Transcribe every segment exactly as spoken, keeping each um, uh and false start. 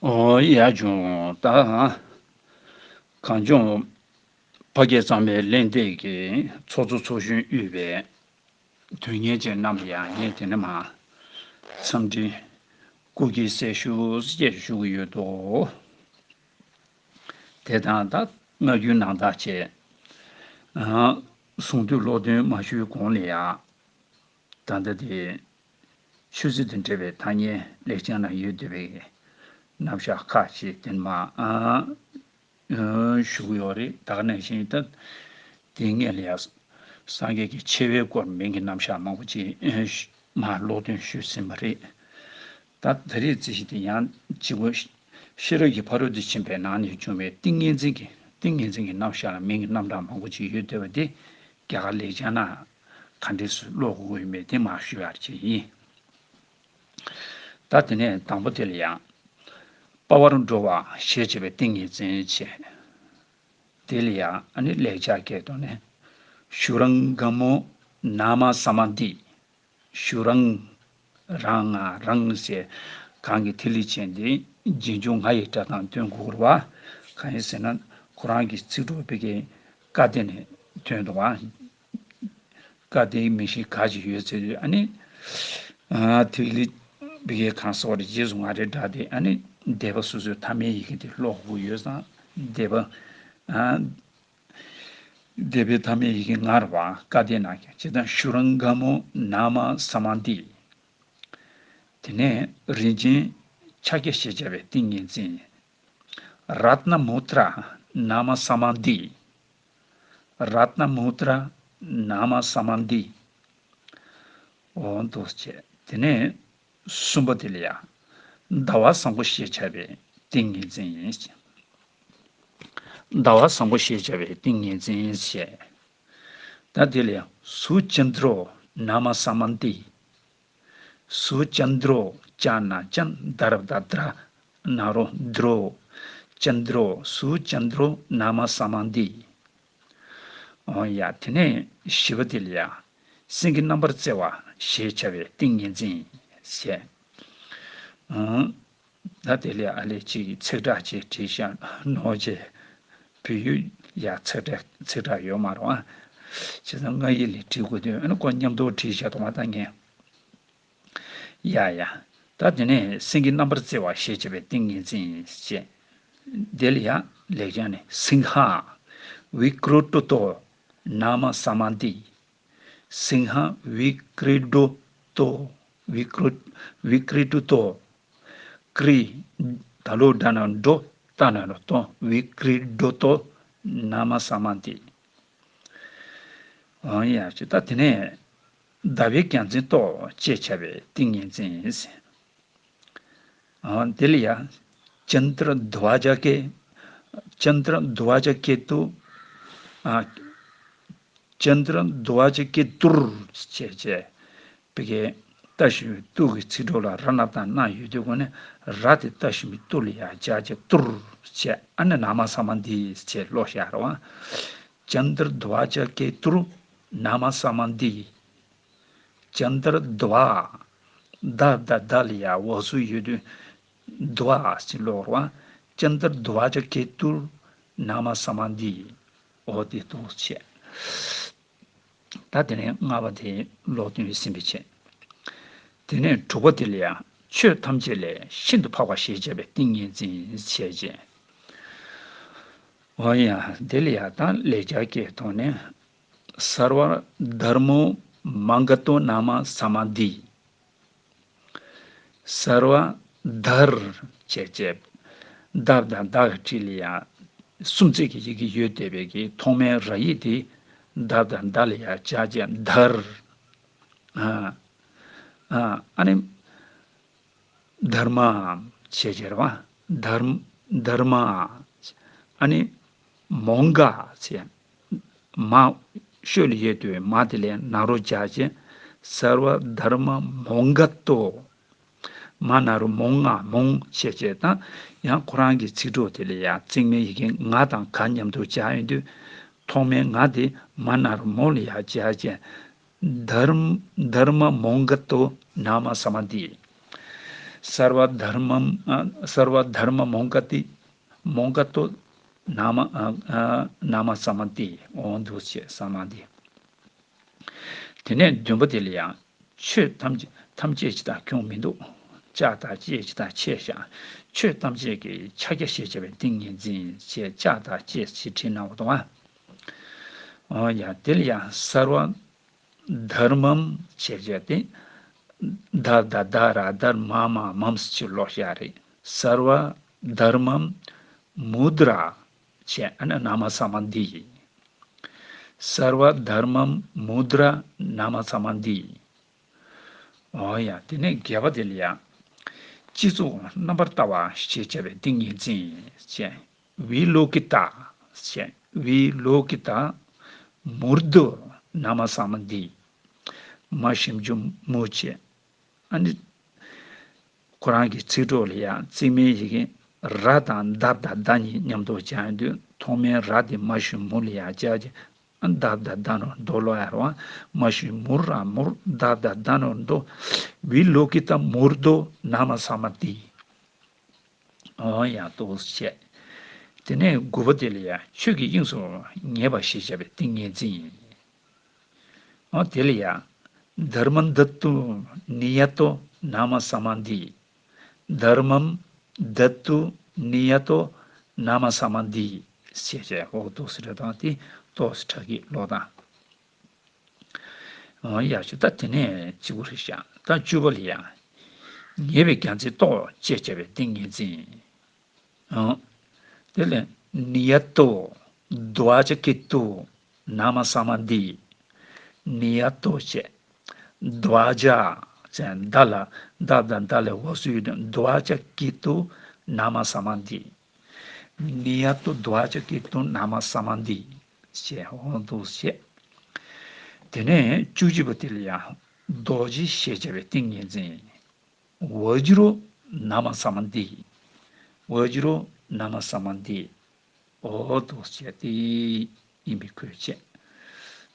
ཨོ་ཡ་ཇོང་ད། གངས་ལྗོངས་ཕ་སྐད་གཙང་མའི་གླེང་སྟེགས་ཀྱི་ཚོགས་གཙོ་ཚོགས་གཞོན་དབུས་པའི་དོན་གཉེར་ཅན་རྣམས་ལ་ཡང་ངས་དེ་ནས་མ་འཚམས་འདྲི་སྐུ་ཁམས་བཟང་ཞུ་ཞེས་ཞུ་གི་ཡོད་དོ། དེ་དང་ད་སྔ་འགྱུར་ནང་བརྟག་བྱས། ཨ། གསུང་དུས་ཀློག་འདོན་མ་ཞུས་གོང་ལ་ཡ། ད་ལྟ་དེ་ཆོས་སྲིད་དང་འབྲེལ་བའི་ཐ་སྙད་ལེགས་སྦྱར་ན་ཡོད་བསྡད་པའི་རྣམ་གཞག་ཁག་ཅིག་དེ་མ་ཨ་ཞུ་གི་ཡོད་རེད། ད་ག་ནང་བཞིན་ད་དེ་སྔོན་ལ་ཡ་སངས་རྒྱས་ཀྱི་ཆེ་བའི་སྐོར་མིང་གི་རྣམ་གཞག་མང་པོ་ཅིག་མ་ཀློག་འདོན་ཞུས་ཟིན་པ་རེད། ད་ད་རེས་རྩིས་གཞི་དེ་ཡང་གཅིག་པོ་ཤེས་རབ་ཀྱི་ཕ་རོལ་ཏུ་ཕྱིན་པའི་ནང་ནས་བྱུང་བའི་ཏིང་ངེ་འཛིན་གྱི་ཏིང་ངེ་འཛིན་གྱི་རྣམ་གཞག་ལ་མིང་གི་རྣམ་གྲངས་མང་པོ་ཅིག་ཡོད་བསྡད་པ་དེ་རྒྱ་གར་ལེགས་སྦྱར་ན་ག་འདྲས་སུ་ཀློག་དགོས་ཀྱི་ཡོད་མེད་དེ་མར་ཞུ་ཡག་ཅིག་ཡིན། ད་དེ་ནས་དང་པོ་དེ་ལ་ཡང་དཔའ་བར་འགྲོ་བ་ཞེས་བྱ་བའི་ཏིང་ངེ་འཛིན་བྱས། དེ་ལ་ཡང་ཨ་ནི་ལེགས་སྦྱར་སྐད་དུ་ནི་ཤུ་རང་ག་མོ་ན་མ་ས་མ་དྷི། ཤུ་རང་། རང་ང་རང་ཟེར་གང་གི་ཐིག་ལེ་ཅན་དེ་རྗེས་འཇུག་ང་ཡི་སྒྲ་དང་སྟོན་དགོས་རེད་བ། གང་ཡིན་ཟེར་ན་ཁོ་རང་གི་ཚིག་གྲོགས་པའི་གི་ཀ་དེ་ནས་ཐོན་འདུག་བ། ཀ་དེའི་མིང་གཞི་ག་ཅིག་ཡོད་ཚེ་ཨ་ནི། ཨ། ཐིག་ལེ་བི་གའི་གང་ཟེར་བ་རེད། རྗེས་སུ་ང་རེ་སྒྲ་དེ་ཨ་ནི་སྡེ་པ་སོ་སོའི་ཐ་མའི་ཡི་གེ་དེ་ཀློག་དགོས་ཡོད་ཙང་སྡེ་པ། ཨ། སྡེ་པའི་ཐ་མའི་ཡི་གེ་ལྔ་རེད་བ། ཀ་དེ་ནང་གི་ཇི་ལྟར་ཤུ་རང་ག་མོ་ན་མ་ས་མ་དྷི། དེ་ནས་རིན་ཆེན་ཕྱག་རྒྱ་ཞེས་བྱ་བའི་ཏིང་ངེ་འཛིན། རཏྣ་མུ་ཏྲ་ན་མ་ས་མ་དྷི། རཏྣ་མུ་ཏྲ་ན་མ་ས་མ་དྷི། འོ་འདུག་སེ་བྱས། དེ་ནས་གསུམ་པ་དེ་ལ་ཡ། ཟླ་བ་བཟང་པོ་ཞེས་བྱ་བའི་ཏིང་ངེ་འཛིན་ཡིན། ཟླ་བ་བཟང་པོ་ཞེས་བྱ་བའི་ཏིང་ངེ་འཛིན་ཞེས། ད་དེ་ལ་ཡ། སུ་ཅནྡྲོ་ན་མ་ས་མ་དྷི། སུ་ཅནྡྲོ། ཅ་ན་ཅན། དྷ་ར་བཏགས་དྷྲ། ན་རོ་དྷྲོ། ཅནྡྲོ། སུ་ཅནྡྲོ་ན་མ་ས་མ་དྷི། འོ་ཡ། དེ་ནས་བཞི་པ་དེ་ལ་ཡ། སེང་གེ་རྣམ་པར་རྩེ་བ་ཞེས་བྱ་བའི་ཏིང་ངེ་འཛིན་ཞེས། ཨང་། ད་དེ་ལས་ཨ་ལས་ཅིག་ཚིག་གྲགས་ཅིག་བྲིས་བཞག་ནོར་རྗེས། བོད་ཡིག་ཡ་ཚིག་གྲགས་ཚིག་གྲགས་ཡོད་མ་རེད་ཨ། བྱས་ཙང་སྔགས་ཡིག་ལས་བྲིས་དགོས་དུས་ཨ་ནི་ཁོ་མཉམ་དུ་བྲིས་བཞག་འདུག་མ་ད་ངས། ཡ་ཡ། ད་དེ་ནས་སེང་གེ་རྣམ་པར་རྩེ་བ་ཞེས་བྱ་བའི་ཏིང་ངེ་འཛིན་ཞེས། དེ་ལ་ཡ་ལེགས་སྦྱར་ནས་སིང་ཧ། བི་ཀྲུ་ཏོ། ན་མ་ས་མ་དྷི། སིང་ཧ་བི་ཀྲི་ཌོ་ཏོ། བི་ཀྲུ། བི་ཀྲི་ཌོ་ཏོ། ཀྲི། ད་ལོ་ཌ་ན་ཌོ། ཏ་ན་རོ་ཏོ། བི་ཀྲི་ཌོ་ཏོ། ན་མ་ས་མ་དྷི། འོ་ཡ་ཅི། ད་དེ་ནས་ཟླ་བའི་རྒྱལ་མཚན་ཏོ་ཅེས་བྱ་བའི་ཏིང་ངེ་འཛིན། འོ་དེ་ལ་ཡ། ཅནྡྲ་དྷྭ་ཛ་ཀེ། ཅནྡྲ་དྷྭ་ཛ་ཀེ་ཏུ། ཨ། ཅནྡྲ་དྷྭ་ཛ་ཀེ་ཏུར་ཅེས་བྱས། བི་གའི་ཏ་ཞབས་ཀྱུ་ཏུ་གི་ཚིག་གྲོགས་ལ་ར་ན་བཏགས་རྣ་ཡོད་དུས་ཁོ་ནས་ར་དེ་ཏ་ཞབས་ཀྱུ་ཏུ་ལ་ཡ་སྦྱར་བྱས་ཏུར་བྱས། ཨ་ནི་ན་མ་ས་མ་དྷི་ཞེས་ཀློག་བཞག་རེད་བ། ཅནྡྲ་དྷྭ་ཛ་ཀེ་ཏུར་ན་མ་ས་མ་དྷི། ཅནྡྲ་དྷྭ། ད་བཏགས་དྷ་ལ་ཡ་འོག་ཟུར་ཡོད་དུས་དྷྭ་ཞེས་ཀློག་རེད་བ། ཅནྡྲ་དྷྭ་ཛ་ཀེ་ཏུར་ན་མ་ས་མ་དྷི། འོ་དེ་འདུག་བྱས། ད་དེ་ནས་ལྔ་པ་དེ་ཀློག་འདོན་ཟིན་པའི་ཆེད། དེ་ནས་དྲུག་པ་དེ་ལ་ཡང་ཆོས་ཐམས་ཅད་ལས་ཤིན་ཏུ་འཕགས་པ་ཞེས་བྱ་བའི་ཏིང་ངེ་འཛིན་བྱས་རྗེས། འོ་ཡ། དེ་ལ་ཡང་ད་ལེགས་སྦྱར་སྐད་ཐོག་ནས། སརྦ་དྷརྨོ་མཱ་ག་ཏོ་ན་མ་ས་མ་དྷི། སརྦ་དྷར་བྱས་བྱས། དྷ་དང་དྷ་གི་འགྲེལ་ལ་ཡང་སུམ་བརྩེགས་ཀྱི་ཡི་གེ་ཡོད་བསྡད་པའི་གི་ཐོག་མའི་ར་ཡིག་དེ་དྷ་དང་དྷ་ལ་ཡང་སྦྱར་བྱས་དྷར། ཨ། ཨ། ཨ་ནི་དྷརྨ་བྱས་བྱས་རེད་བ། དྷར། དྷརྨ། ཨ་ནི་མོང་ག་བྱས། མ་ཤོད་ལ་ཡོད་དུས་མ་དེ་ལས་ན་རོ་སྦྱར་བྱས། སརྦ་དྷརྨ་མོང་ག་ཏོ། མ་ན་རོ་མོ་ང་མོང་བྱས་བྱས་དང་། ཡང་ཁོ་རང་གི་ཚིག་གྲོགས་དེ་ལ་ཡང་བརྩེགས་མའི་ཡི་གེ་ང་དང་ག་མཉམ་དུ་སྦྱར་ཡོང་དུས། ཐོག་མའི་ང་དེ་མ་ན་རོ་མོ་ལ་ཡང་སྦྱར་བྱས། དྷརྨ། དྷརྨ་མོང་ག་ཏོ་ན་མ་ས་མ་དྷི། སརྦ་དྷརྨ་ཨ་སརྦ་དྷརྨ་མོག་ག་ཏི་མོག་ག་ཏོ་ནཱ་མ་ཨ་ཨ་ནཱ་མ་སྨཱ་ཏི། འོ་འདུག་སེ་སྨཱ་ཏི། དེ་ནས་བདུན་པ་དེ་ལ་ཡང་ཆོས་ཐམས་ཅད་ཐམས་ཅད་ཅི་དང་ཁྱོན་མི་འདུག་ཅ་དང་ཅེ་ཅི་དང་ཆེ་ཤ། ཆོས་ཐམས་ཅད་ཀྱི་ཕྱག་རྒྱ་ཞེས་བྱ་བའི་ཏིང་ངེ་འཛིན་ཞེས་ཅ་དང་ཅེ་ཞེས་བྲིས་གནང་བ་དང་། འོ་ཡ། དེ་ལ་ཡང་སརྦ་དྷརྨ་ཞེས་བྱ་སྟེ། ད་ད་ད་ར་དྷར་མ་མ་མམ་ཞེས་ཀློག་བཞག་རེད། སརྦ་དྷརྨ་མུ་དྲ་ཞེས་ཨ་ནི་ནཱ་མ་སྨཱ་ཏི། སརྦ་དྷརྨ་མུ་དྲ་ནཱ་མ་སྨཱ་ཏི། འོ་ཡ། དེ་ནས་བརྒྱད་པ་དེ་ལ་ཡང་། སྤྱི་གཙུག་རྣམ་པར་ལྟ་བ་ཞེས་བྱ་བའི་ཏིང་ངེ་འཛིན་ཅེས། བི་ལོ་ཀི་ཏ་ཅེས། བི་ལོ་ཀི་ཏ་མུརྡོ་ནཱ་མ་སྨཱ་ཏི། མ་ཞབས་ཀྱུ་མུ་ཅེས། ཨ་ནི། ཁོ་རང་གི་ཚིག་གྲོགས་ལ་ཡང་ཚིག་མའི་ཡི་གེ་ར་དང་ད་བཏགས་ད་གཉིས་མཉམ་དུ་སྦྱར་ཡོང་དུས་ཐོག་མའི་ར་དེ་མ་ཞབས་ཀྱུ་མུ་ལ་ཡང་སྦྱར་གྱི། ཨ་ད་བཏགས་ད་ནོར་དོ་ལོ་ཡ་རོ། མ་ཞབས་ཀྱུ་མུ་ར་མུར་ད་བཏགས་ད་ནོར་དོ། བི་ལོ་ཀི་ཏ་མུརྡོ་ནཱ་མ་སྨཱ་ཏི། འོ་ཡ། འདུག་སེ་བྱས། དེ་ནས་དགུ་པ་དེ་ལ་ཡང་ཆོས་ཀྱི་དབྱིངས་སུ་ངེས་པ་ཞེས་བྱ་བའི་ཏིང་ངེ་འཛིན། འོ་དེ་ལ་ཡང་། དྷརྨ་དྷཱ་ཏུ་ནི་ཡ་ཏོ་ནཱ་མ་སྨཱ་ཏི། དྷརྨ་དྷཱ་ཏུ་ནི་ཡ་ཏོ་ནཱ་མ་སྨཱ་ཏི་ཞེས་བྱས། འོ་འདུག་སེ་རེད་དང་དེ་ཏོག་ཙམ་ཁྲ་གི་ལོ་དང་། འོ་ཡ་ཞུ། ད་དེ་ནས་གཅིག་པུ་རེད་ཤག་ད་བཅུ་པ་ལ་ཡང་། ངེས་པའི་རྒྱ་མཚོའི་ཏོག་ཅེས་བྱ་བའི་ཏིང་ངེ་འཛིན། འོ། དེ་ལས་ནི་ཡ་ཏོ་དྷཝ་ཀྱ་ཀི་ཏུ་ནཱ་མ་སྨཱ་ཏི། ནི་ཡ་ཏོ་ཅེས། དྷཝ་ཀྱ་ཅེས་ད་ལ་ད་ད་ད་ལས་འོ་སུ་ཡོད་དོ། དྷཝ་ཀྱ་ཀི་ཏུ་ནཱ་མ་སྨཱ་ཏི། ནི་ཡ་ཏོ་དྷཝ་ཀྱ་ཀི་ཏུ་ནཱ་མ་སྨཱ་ཏི་ཞེས་འོ་འདུག་སེ་བྱས། དེ་ནས་བཅུ་གཅིག་པ་དེ་ལ་ཡང་རྡོ་རྗེ་ཞེས་བྱ་བའི་ཏིང་ངེ་འཛིན། བཛྲ་ནཱ་མ་སྨཱ་ཏི། བཛྲ་ནཱ་མ་སྨཱ་ཏི། འོ་འདུག་སེ་བྱས་ཏེ་ཡིན་པའི་ཁུལ་བྱས།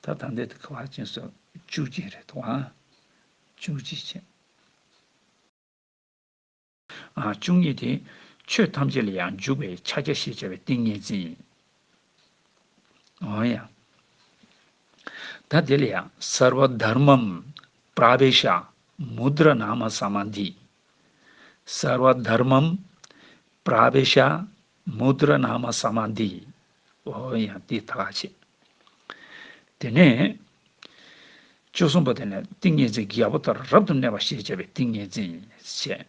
ད་ད་འདི་དེ་ག་བ་ཅན་སོ་བཅུ་གཅིག་རེད་དོ། ཨ་བཅུ་གཅིག་བྱས། ཨ་བཅུ་གཉིས་དེ། ཆོས་ཐམས་ཅད་ལ་ཡང་འཇུག་པའི་ཕྱག་རྒྱ་ཞེས་བྱ་བའི་ཏིང་ངེ་འཛིན། འོ་ཡ། ད་དེ་ལ་ཡང་སརྦ་དྷརྨ་པྲ་བེ་ཤ་མུ་དྲ་ནཱ་མ་སྨཱ་ཏི། སརྦ་དྷརྨ་པྲ་བེ་ཤ་མུ་དྲ་ནཱ་མ་སྨཱ་ཏི། འོ་ཡ། དེ་ད་ག་བྱེད། དེ་ནས་བཅུ་གསུམ་པ་དེ་ནས་ཏིང་ངེ་འཛིན་གྱི་རྒྱལ་པོ་ལྟར་རབ་ཏུ་གནས་པ་ཞེས་བྱ་བའི་ཏིང་ངེ་འཛིན་བྱས།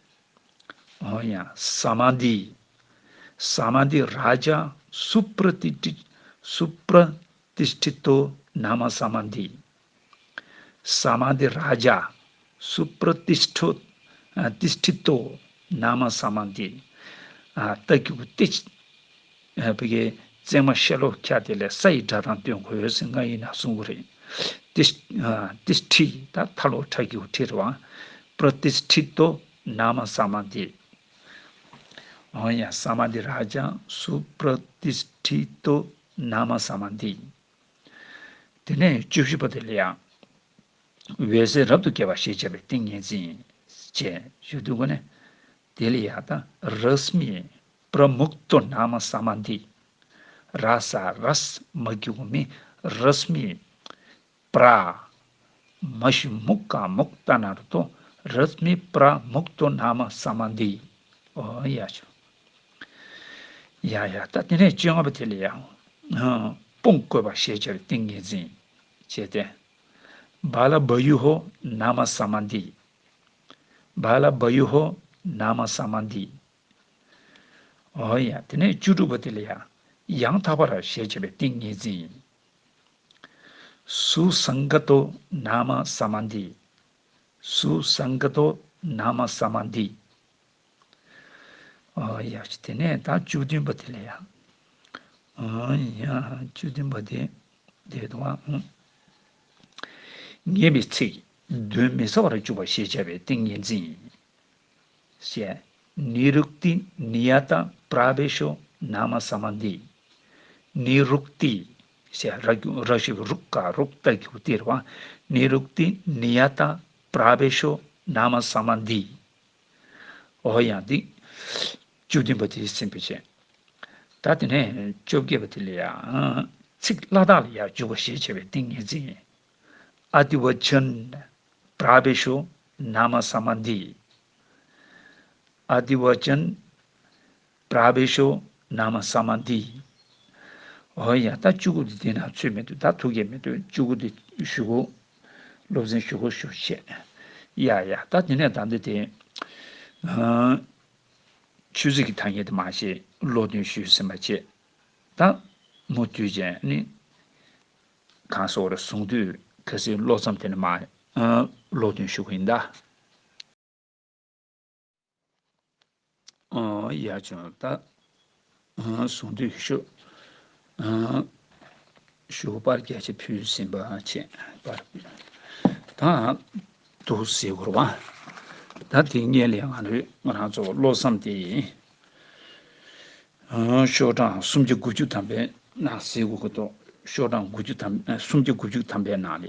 འོ་ཡ། སྨཱ་ཏི། སྨཱ་ཏི་རཱ་ཛ་སུ་པྲ་ཏི་ཏྲི་སུ་པྲ་ཏིཥྛི་ཏོ་ནཱ་མ་སྨཱ་ཏི། སྨཱ་ཏི་རཱ་ཛ་སུ་པྲ་ཏིཥྛོ་ཨ་ཏིཥྛི་ཏོ་ནཱ་མ་སྨཱ་ཏི། ཨ་ད་གི་གུ་ཏི། ཨ་བི་གའི་བརྩེགས་མ་ཤ་ལོག་ཁྱ་དེ་ལས་ས་ཡི་སྒྲ་དང་བསྟུན་དགོས་ཟེར་ང་ཡིན་ན་གསུང་གི་རེད། ཏི་ཨ་ཏིཥྛི། ད་ཐ་ལོ་ཁྲ་གི་གུ་ཁྲི་རེད་བ། པྲ་ཏིཥྛི་ཏོ་ནཱ་མ་སྨཱ་ཏི། འོ་ཡ། སྨཱ་ཏི་རཱ་ཛ་སུ་པྲ་ཏིཥྛི་ཏོ་ནཱ་མ་སྨཱ་ཏི། དེ་ནས་བཅུ་བཞི་པ་དེ་ལ་ཡང་། འོད་ཟེར་རབ་ཏུ་འགྱེད་པ་ཞེས་བྱ་བའི་ཏིང་ངེ་འཛིན་བྱས་ཞུ་དུས་གོ་ནས། དེ་ལ་ཡང་ད་རཤ་མི་པྲ་མུག་ཏོ་ནཱ་མ་སྨཱ་ཏི། ར་ས་རས་མ་གི་གུ་མི། རཤ་མི་པྲ། མ་ཞབས་ཀྱུ་མུ་ག་མུག་ཏ་ན་རོ་ཏོ། རཤ་མི་པྲ་མུག་ཏོ་ནཱ་མ་སྨཱ་ཏི། འོ་ཡ་ཆུ། ཡ་ཡ། ད་དེ་ནས་བཅོ་ལྔ་པ་དེ་ལ་ཡང་། ཨ་དཔུང་བཀོད་པ་ཞེས་བྱ་བའི་ཏིང་ངེ་འཛིན་བྱས་ཏེ། བ་ལ་བ་ཡུ་ཧོ་ནཱ་མ་སྨཱ་ཏི། བ་ལ་བ་ཡུ་ཧོ་ནཱ་མ་སྨཱ་ཏི། འོ་ཡ། དེ་ནས་བཅུ་དྲུག་པ་དེ་ལ་ཡང་། ཡང་དག་པར་ཞེས་བྱ་བའི་ཏིང་ངེ་འཛིན། སུ་སང་ག་ཏོ་ནཱ་མ་སྨཱ་ཏི། སུ་སང་ག་ཏོ་ནཱ་མ་སྨཱ་ཏི། ཨ་ཡ་ཤི། དེ་ནས་ད་བཅུ་བདུན་པ་དེ་ལ་ཡ། ཨ་ཡ། བཅུ་བདུན་པ་དེ་དེ་དུ་བ། ངེས་པའི་ཚིག་གདོན་མི་ཟ་བར་འཇུག་པ་ཞེས་བྱ་བའི་ཏིང་ངེ་འཛིན། ཞེས། ནི་རུག་ཏི་ནི་ཡ་ཏ་པྲ་བེ་ཤོ་ནཱ་མ་སྨཱ་ཏི། ནི་རུག་ཏི། ཞེས་ར་གུ་ར་ཞབས་ཀྱུ་རུག་ག་རུག་ཏ་གི་གུ་ཏི་རེད་བ། ནི་རུག་ཏི་ནི་ཡ་ཏ་པྲ་བེ་ཤོ་ནཱ་མ་སྨཱ་ཏི། འོ་ཡ་འདི། བཅུ་བདུན་པ་དེ་ཟིན་པའི་ཆེད། ད་དེ་ནས་བཅོ་བརྒྱད་པ་དེ་ལ་ཡང་། ཚིག་བླ་དྭགས་ལ་ཡང་འཇུག་པ་ཞེས་བྱ་བའི་ཏིང་ངེ་འཛིན། ཨ་དི་བ་ཅན། པྲ་བེ་ཤོ། ན་མ་ས་མ་དྷི། ཨ་དི་བ་ཅན། པྲ་བེ་ཤོ། ན་མ་ས་མ་དྷི། འོ་ཡ་ད་བཅུ་དགུ་དེ་དེ་ན་ཚུད་མི་འདུག་ད་ཐུག་གི་མི་འདུག་བཅུ་དགུ་དེ་ཞུ་གོ། སློབ་ཚན་ཞུ་གོ་ཞུ་བྱས། ཡ་ཡ་ད་དེ་ནས་ད་འདི་དེ། ཨ། ཆོས་ཚིགས་ཀྱི་ཐ་སྙད་དེ་མ་ཤེས་ཀློག་འདོན་ཞུས་ཟིན་པ་བྱས། ད་མུ་མཐུད་བྱས་ནི། གང་སོགས་ར་གསུང་དུས་ཁ་སང་ཀློག་མཚམས་དེ་ནས་མ། ཨ། ཀློག་འདོན་ཞུ་གི་ཡིན་ད། ཨ། ཡ་ཆུང་ད། ཨ། གསུང་དུས་ཞུ། ཨ། ཞུ་པར་རྒྱ་ཆེ་ཕུལ་ཟིན་པ་བྱས་པར། ད་དུ་ཟེར་དགོས་རེད་བ། ད་དེ་སྔོན་ལ་ང་རང་ང་རང་ཚོ་ཀློག་མཚམས་དེ་ཡིན། ཨ། ཤོག་གྲངས་སུམ་བརྒྱ་དགུ་བཅུ་ཐམ་པའི་ནང་ཟེར་དགོས་ཀྱི་འདུག་ཤོག་གྲངས་དགུ་བཅུ་ཐམ། ཨ། སུམ་བརྒྱ་དགུ་བཅུ་ཐམ་པའི་ནང་ལ་ཡ།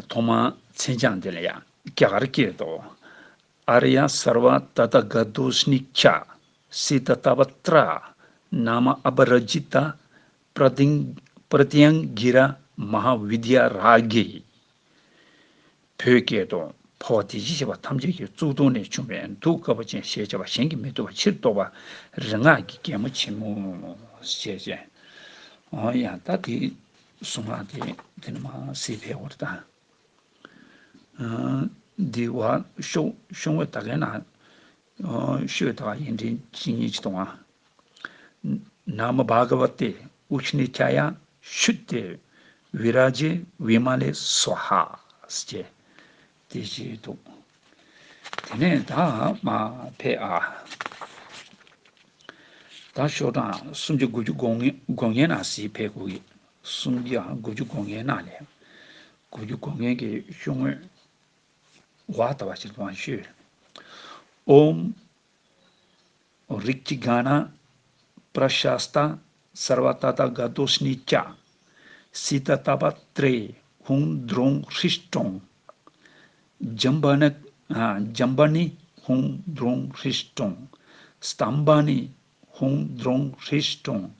ཐོག་མར་མཚན་བྱང་འདི་ལ་ཡང་རྒྱ་གར་སྐད་དུ། ཨཱརྱ་སརྦ་ཏ་ཐཱ་ག་ཏོ་སྨི་ཅ། སི་ཏ་ཏ་པ་ཏྲ། ན་མ་ཨ་པ་ར་ཇི་ཏ། པྲ་ཏིང་པྲ་ཏྱང་གི་ར་མ་ཧཱ་བི་དྱ་རཱ་གི། བོད་སྐད་དུ། འཕགས་པ་དེ་བཞིན་གཤེགས་པ་ཐམས་ཅད་ཀྱི་གཙུག་ཏོར་ནས་བྱུང་བའི་གདུགས་དཀར་པོ་ཅན་ཞེས་བྱ་བ་གཞན་གྱིས་མི་ཐུབ་པ་ཕྱིར་རྟོགས་པ་རིག་སྔགས་ཀྱི་རྒྱལ་མོ་ཆེན་མོ། ཞེས་བྱས། འོ་ཡ་ད་དེ་གསུང་ངག་དེ་དེ་ནས་མར་གཟིགས་ཕེབས་པར་ད། འདི་བ་ཤོ་ཤོ་ངོས་ད་གའི་ན། ཤོད་ད་ཡིན་དྲིན་ཅི་ཉིད་ཅི་གཏོང་བ། ན་མ་བྷ་ག་བ་ཏེ་ཨུ་ཤི་ནི་ཅཱ་ཡ་ཤུ་ཏེ་བི་ར་ཇེ་བི་མ་ལེ་སྭཱ་ཧཱ་ཟེར་ཏེ་བཞེས་འདུག་དེ་ནས་ད་མ་ཕེབས་ཨ། ད་ཤོག་གྲངས་སུམ་བརྒྱ་དགུ་བཅུ་གོ་ལྔའི་ནང་གཟིགས་ཕེབས་དགོས་ཀྱི། སུམ་བརྒྱ་དགུ་བཅུ་གོ་ལྔའི་ནང་ལས། དགུ་བཅུ་གོ་ལྔའི་གི་ཤོག་ངོས། ཝ་ད་བ་ཞིག་ཏུ་ཞུས། ཨོཾ་རིག་ཅི་ག་ན་པྲ་ཤ་སྟ་སརྦ་ཏ་ཐཱ་ག་ཏོ་སྨི་ཅ། སི་ཏ་ཏ་པ་ཏྲེ་ཧཱུྃ་དྲོང་ཧྲིཥྛོང་། ཇམ་བ་ན། ཨ། ཇམ་བ་ནི་ཧཱུྃ་དྲོང་ཧྲིཥྛོང་། སྟམ་བ་ནི་ཧཱུྃ་དྲོང་ཧྲིཥྛོང་།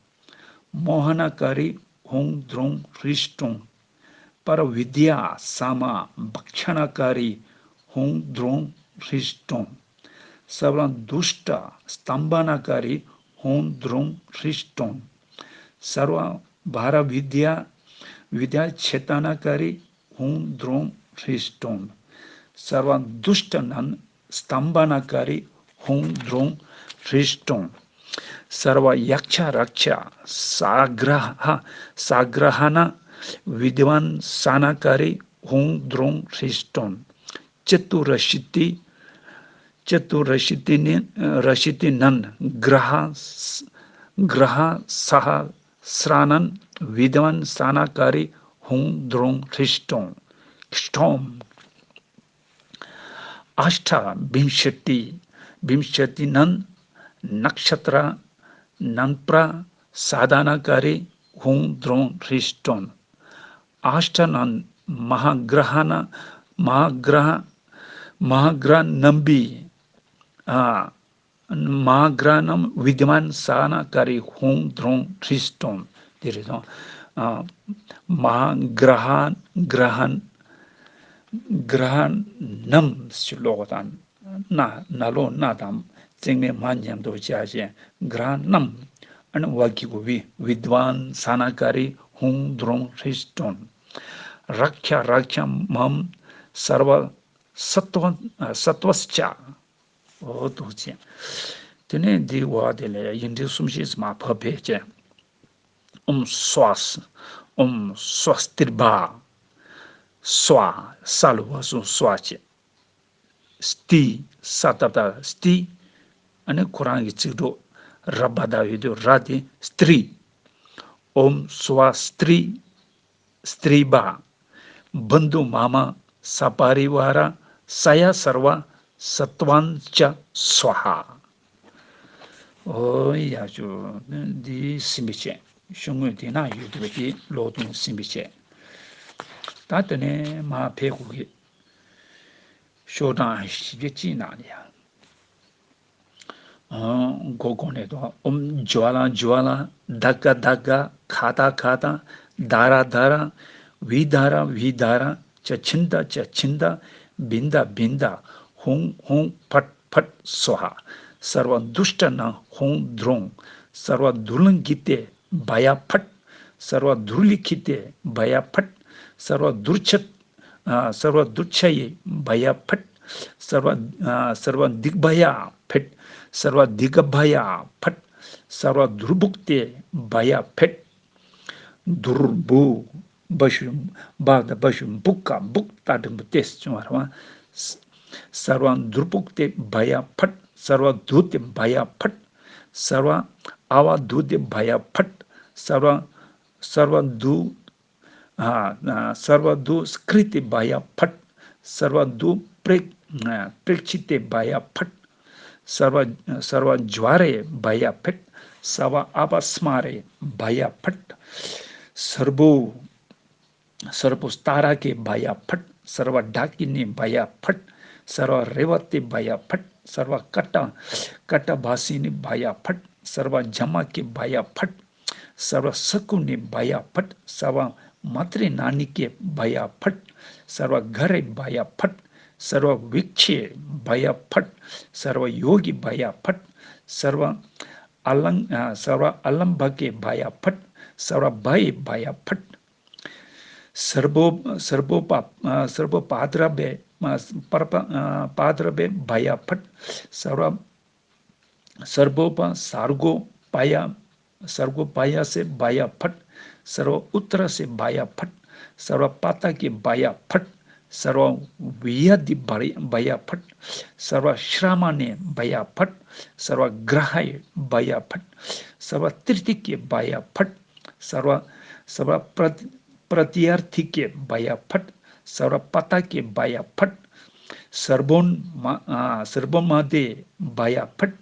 མོ་ཧ་ན་ཀ་རི་ཧཱུྃ་དྲོང་ཧྲིཥྛོང་། པ་ར་བི་དྱ་ས་མ་བྷག་ཤ་ན་ཀ་རི་ཧཱུྃ་དྲོང་ཧྲིཥྛོང་། སརྦ་དུཥྛ་སྟམ་བ་ན་ཀ་རི་ཧཱུྃ་དྲོང་ཧྲིཥྛོང་། སརྦ་བ་ར་བི་དྱ་བི་དྱ་ཆེ་ཏ་ན་ཀ་རི་ཧཱུྃ་དྲོང་ཧྲིཥྛོང་། སརྦ་དུཥྛ་ནན་སྟམ་བ་ན་ཀ་རི་ཧཱུྃ་དྲོང་ཧྲིཥྛོང་། སརྦ་ཡཀྵ་རཀྵ་ས་གྲ་ཧ་ས་གྲ་ཧ་ན་བི་དྷ་ན་ས་ན་ཀ་རི་ཧཱུྃ་དྲོང་ཧྲིཥྛོང་། ཅ་ཏུ་ར་ཤི་ཏི། ཅ་ཏུ་ར་ཤི་ཏི་ནི་ར་ཤི་ཏི་ནན་གྲ་ཧ་གྲ་ཧ་ས་ཧ་སྲ་ནན་བི་དྷ་ན་ས་ན་ཀ་རི་ཧཱུྃ་དྲོང་ཧྲིཥྛོང་། ཨཥྛ། ཨཥྛ་བིཾ་ཤ་ཏི། བིཾ་ཤ་ཏི་ནན་ནཀྵ་ཏྲ་ནན་པྲ་ས་ད་ན་ཀ་རི་ཧཱུྃ་དྲོང་ཧྲིཥྛོང་། ཨཥྛ་ནན་མ་ཧ་གྲ་ཧ་ན་མ་ཧ་གྲ་ཧ་མ་ཧ་གྲ་ནམ་བི། ཨ། མ་གྲ་ནམ་བི་དྷ་མན་ས་ན་ཀ་རི་ཧཱུྃ་དྲོང་ཧྲིཥྛོང་། དེ་རེད་དང་། ཨ། མ་གྲ་ཧ་གྲ་ཧན་གྲ་ཧ་ནམ་ཞེས་ཀློག་པ་དང་། ན་ན་ལོ་ན་དང་བརྩེགས་མའི་མ་མཉམ་དུ་བྱ་ཞིང་གྲ་ཧ་ནམ། ཨ་ནི་བ་གི་གུ་བི། བི་དྷ་མན་ས་ན་ཀ་རི་ཧཱུྃ་དྲོང་ཧྲིཥྛོང་། རཀྵ་རཀྵ་མཾ་སརྦ་སཏྭ་སཏྭ་ཅ། འོ་འདུག་ཅེས། དེ་ནས་འདི་འོག་དེ་ལ་ཡིག་འབྲུ་གསུམ་བཞི་ཙམ་ཕབ་ཕེབས་ཅེས། ཨོཾ་སྭ། ཨོཾ་སྭ་སྟིརྦྷ། སྭ། ས་ལ་བ་གསུམ་སྭ་ཅེས། སྟི། ས་ཏ་བཏགས་སྟི། ཨ་ནི་ཁོ་རང་གི་ཚིག་གྲོགས་ར་བ་ད་ཡོད་དུས་ར་དེ་སྟྲི། ཨོཾ་སྭ་སྟྲི། སྟྲིརྦྷ། བནྡྷུ་མ་མ་ས་པ་རི་ཝཱ་ར་ས་ཡ་སརྦ་སཏྭན་ཅ་སྭཱ་ཧཱ། འོ་ཡ་ཅོ། འདི་ཟིན་པའི་ཆེད། ཤོག་ངོས་དེ་ན་ཡོད་དུས་པ་དེ་ཀློག་འདོན་ཟིན་པའི་ཆེད། ད་དེ་ནས་མར་ཕེབས་དགོས་ཀྱི། ཤོག་གྲངས་བཞི་བཅུ་གཅིག་ནང་ནས་ཡང་། ཨང་། མགོ་གོང་ནས་དང་། ཨོམ་ཇུ་ཝ་ལ་ཇུ་ཝ་ལ། དྷ་ག་དྷ་ག། ཁ་ཏ་ཁ་ཏ། དྷ་ར་དྷ་ར། བི་དྷ་ར་བི་དྷ་ར། ཅ་ཆིན་ད་ཅ་ཆིན་ད། བིན་ད་བིན་ད། ཧོང་ཧོང་། ཕཊ་ཕཊ། སྭཱ་ཧཱ། སརྦ་དུཥྚ་ནཱ་ཧོང་དྲོང་། སརྦ་དུར་ལ་གི་ཏེ་བྷ་ཡ་ཕཊ། སརྦ་དུར་ལི་ཁི་ཏེ་བྷ་ཡ་ཕཊ། སརྦ་དུར་ཆ། ཨ། སརྦ་དུར་ཆ་ཡེ་བྷ་ཡ་ཕཊ། སརྦ། ཨ། སརྦ་དིག་བྷ་ཡ་ཕཊ། སརྦ་དིག་བྷ་ཡ་ཕཊ། སརྦ་དུར་བུག་ཏེ་བྷ་ཡ་ཕཊ། དུར་བུ། བ་ཞབས་ཀྱུ་བྷ་དང་བ་ཞབས་ཀྱུ་བུ་ག། བུག་ཏ་འགྲེང་བུ་ཏེ་སུ་བྱུང་བ་རེད་བ། ས། སརྦ་དུར་བུག་ཏེ་བྷ་ཡ་ཕཊ། སརྦ་དུ་ཏེ་བྷ་ཡ་ཕཊ། སརྦ། ཨ་བ་དུ་ཏེ་བྷ་ཡ་ཕཊ། སརྦ། སརྦ་དུ། ཨ། ཨ། སརྦ་དུ་སྐྲི་ཏེ་བྷ་ཡ་ཕཊ། སརྦ་དུ་པྲེག་ཨ། པྲེག་ཆི་ཏེ་བྷ་ཡ་ཕཊ། སརྦ། སརྦ་ཇྭ་རེ་བྷ་ཡ་ཕཊ། སརྦ་ཨ་པ་སྨ་རེ་བྷ་ཡ་ཕཊ། སརྦོ། སརྦོ་ཏཱ་ར་ཀེ་བྷ་ཡ་ཕཊ། སརྦ་ཌཱ་ཀི་ནི་བྷ་ཡ་ཕཊ། སརྦ་རེ་བ་ཏེ་བྷ་ཡ་ཕཊ། སརྦ་ཀ་ཊ། ཀ་ཊ་བྷ་སི་ནི་བྷ་ཡ་ཕཊ། སརྦ་ཛ་མ་ཀེ་བྷ་ཡ་ཕཊ། སརྦ་ས་ཀུ་ནི་བྷ་ཡ་ཕཊ། སརྦ་མ་ཏྲི་ནཱ་ནི་ཀེ་བྷ་ཡ་ཕཊ། སརྦ་གྷ་རེ་བྷ་ཡ་ཕཊ། སརྦ་བིག་ཆེ་བྷ་ཡ་ཕཊ། སརྦ་ཡོ་གི་བྷ་ཡ་ཕཊ། སརྦ་ཨ་ལང་། ཨ། སརྦ་ཨ་ལམ་བ་ཀེ་བྷ་ཡ་ཕཊ། སརྦ་བྷ་ཡེ་བྷ་ཡ་ཕཊ། སརྦོ། སརྦོ་པ། ཨ། སརྦོ་པ་དྲ་བེ། ཨ། པར་པ། ཨ། པ་དྲ་བེ་བྷ་ཡ་ཕཊ། སརྦ། སརྦོ་པ་སརྒོ་པ་ཡ། སརྒོ་པ་ཡ་སེ་བྷ་ཡ་ཕཊ། སརྦ་ཨུ་ཏྲ་སེ་བྷ་ཡ་ཕཊ། སརྦ་པ་ཏ་ཀེ་བྷ་ཡ་ཕཊ། སརྦ་བི་ཡ་དི་བྷ་ཡ་ཕཊ། སརྦ་ཤྲ་མ་ནེ་བྷ་ཡ་ཕཊ། སརྦ་གྷ་ར་ཧ་ཡེ་བྷ་ཡ་ཕཊ། སརྦ་ཏྲི་ཏི་ཀེ་བྷ་ཡ་ཕཊ། སརྦ། སརྦ་པྲ། པྲ་ཏི་ཨར་ཐི་ཀེ་བྷ་ཡ་ཕཊ། སརྦ་པ་ཏ་ཀེ་བྷ་ཡ་ཕཊ། སརྦོན་མ། ཨ། སརྦོན་མ་དེ་བྷ་ཡ་ཕཊ།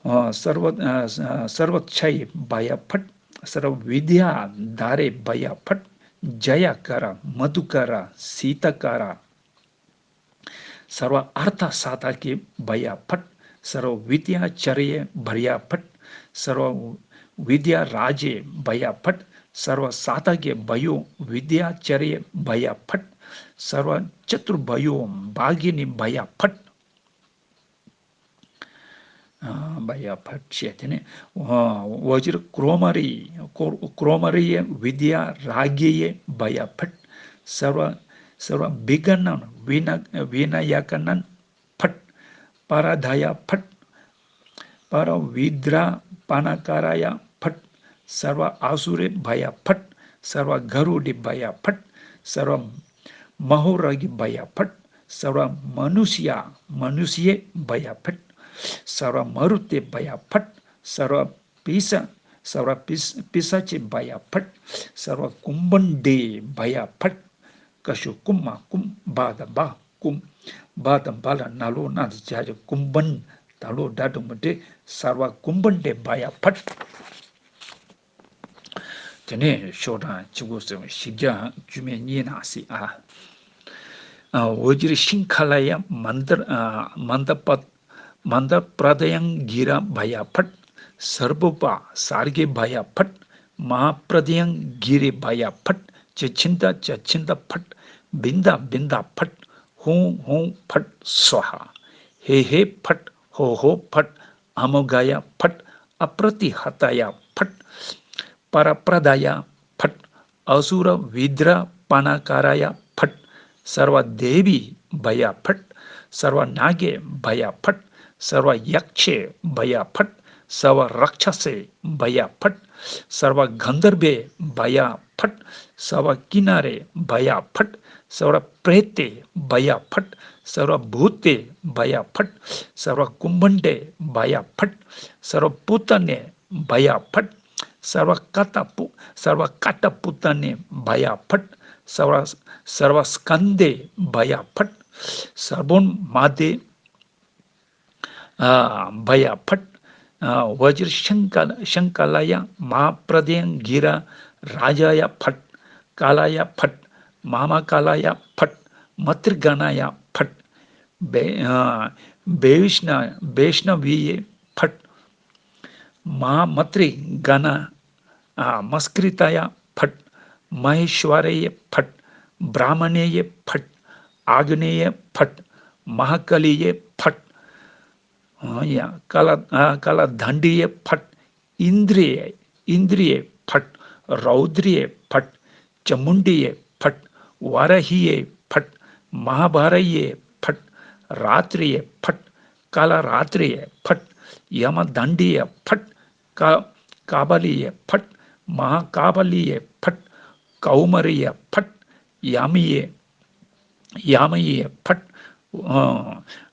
ཨ། སརྦ། ཨ། སརྦ་ཆ་ཡེ་བྷ་ཡ་ཕཊ། སརྦ་བི་དྱ་དྷ་རེ་བྷ་ཡ་ཕཊ། ཛ་ཡ་ཀ་ར། མ་དུ་ཀ་ར། སི་ཏ་ཀ་ར། སརྦ་ཨརྠ་སཱ་ཏ་ཀེ་བྷ་ཡ་ཕཊ། སརྦ་བི་དྱ་ཨ་ཅཱརྱ་བྷ་ཡ་ཕཊ། སརྦ་བི་དྱ་རཱ་ཛེ་བྷ་ཡ་ཕཊ། སརྦ་སཱ་ཏ་ཀེ་བྷ་ཡོ་བི་དྱ་ཨ་ཅཱརྱ་བྷ་ཡ་ཕཊ། སརྦ་ཅ་ཏུར་བྷ་ཡོ་བྷ་གི་ནི་བྷ་ཡ་ཕཊ། ཨ། བྷ་ཡ་ཕཊ་བྱས། དེ་ནས་ཝ་ཇི་ར་ཀྲོ་མ་རི། ཀྲོ་མ་རི་ཡེ་བི་དྱ་རཱ་གེ་ཡེ་བྷ་ཡ་ཕཊ། སརྦ། སརྦ་བི་གྷ་ནཱ་བི་ན། བི་ན་ཡ་ཀ་ནཱ་ཕཊ། པ་ར་དྷ་ཡ་ཕཊ། པ་ར་བི་དྲ་པ་ཎ་ཀ་ར་ཡ་ཕཊ། སརྦ་ཨ་སུ་རེ་བྷ་ཡ་ཕཊ། སརྦ་ག་རུ་ཌེ་བྷ་ཡ་ཕཊ། སརྦ་མ་ཧོ་ར་གི་བྷ་ཡ་ཕཊ། སརྦ་མ་ནུ་ས་ཡ། མ་ནུ་ས་ཡེ་བྷ་ཡ་ཕཊ། སརྦ་མ་རུ་ཏེ་བྷ་ཡ་ཕཊ། སརྦ་པི་ས། སརྦ་པི་ས། པི་ས་ཅེ་བྷ་ཡ་ཕཊ། སརྦ་ཀུམ་བན་ཌེ་བྷ་ཡ་ཕཊ། ཀ་ཤོ་ཀུ་མ་ཀུམ། བ་ད་བྷ་ཀུམ། བ་ད་བྷ་ལ་ན་ལོག་ན་དེ་བྱ་བྱ། ཀུམ་བན། ད་ལོག་སྒྲ་འགྲེང་བུ་འགྲེ། སརྦ་ཀུམ་བན་ཌེ་བྷ་ཡ་ཕཊ། དེ་ནས་ཤོག་གྲངས་གཅིག་པོ་ཟེར་བ་བཞི་བརྒྱ་བཅུ་མེད་གཉིས་ནང་སྲིད་ཨ། ཨ། ཝ་ཇི་ར་ཤིང་ཁ་ལ་ཡ་མནྡ། ཨ། མནྡ་པ། མནྡ་པྲ་དྱ་གི་ར་བྷ་ཡ་ཕཊ། སརྦོ་པ་སརྒེ་བྷ་ཡ་ཕཊ། མ་ཧཱ་པྲ་དྱ་གི་རེ་བྷ་ཡ་ཕཊ། ཅ་ཆིན་ད་ཅ་ཆིན་ད་ཕཊ། བིན་ད་བིན་ད་ཕཊ། ཧོང་ཧོང་ཕཊ། སྭཱ་ཧཱ། ཧེ་ཧེ་ཕཊ། ཧོ་ཧོ་ཕཊ། ཨ་མོ་གྷ་ཡ་ཕཊ། ཨ་པྲ་ཏི་ཧ་ཏ་ཡ་ཕཊ། པ་ར་པྲ་དྷ་ཡ་ཕཊ། ཨ་སུ་ར་བི་དྲ་པ་ཎ་ཀ་ར་ཡ་ཕཊ། སརྦ་དེ་བི་བྷ་ཡ་ཕཊ། སརྦ་ན་གེ་བྷ་ཡ་ཕཊ། སརྦ་ཡཀྵེ་བྷ་ཡ་ཕཊ། སརྦ་རཀྵ་སེ་བྷ་ཡ་ཕཊ། སརྦ་གནྡྷརྦེ་བྷ་ཡ་ཕཊ། སརྦ་ཀི་ན་རེ་བྷ་ཡ་ཕཊ། སརྦ་པྲེ་ཏེ་བྷ་ཡ་ཕཊ། སརྦ་བྷུ་ཏེ་བྷ་ཡ་ཕཊ། སརྦ་ཀུམ་བན་ཌེ་བྷ་ཡ་ཕཊ། སརྦ་པུ་ཏ་ནེ་བྷ་ཡ་ཕཊ། སརྦ་ཀ་ཏ་པུ། སརྦ་ཀ་ཏ་པུ་ཏ་ནེ་བྷ་ཡ་ཕཊ། སརྦ། སརྦ་སྐན་དེ་བྷ་ཡ་ཕཊ། སརྦོན་མ་དེ། ཨ། བྷ་ཡ་ཕཊ། ཨ། ཝ་ཇི་ར་ཤང་ཀ། ཤང་ཀ་ལ་ཡ་མ་ཧཱ་པྲ་དྱ་གི་ར་རཱ་ཛ་ཡ་ཕཊ། ཀ་ལ་ཡ་ཕཊ། མ་མ་ཀ་ལ་ཡ་ཕཊ། मातृगणाय फट्। वै-, अ, वैष्ण-, वैष्णवीय फट्। महामातृगण, अ, मस्कृताय फट्। महेश्वरीय फट्। ब्राह्मणीय फट्। आग्नेय फट्। महाकालीय फट्। अ, या, काला-, अ, कालदंडीय फट्। इंद्रिय, इंद्रिय फट्। रौद्रीय फट्। चामुंडीय फट्। वाराहीय फट्। महाभारीय फट्। रात्रीय फट्। कालरात्रीय फट्। यमदंडीय फट्। का-, काबलीय फट्। महाकाबलीय फट्। कौमारीय फट्। यामीय, यामीय फट्। अ,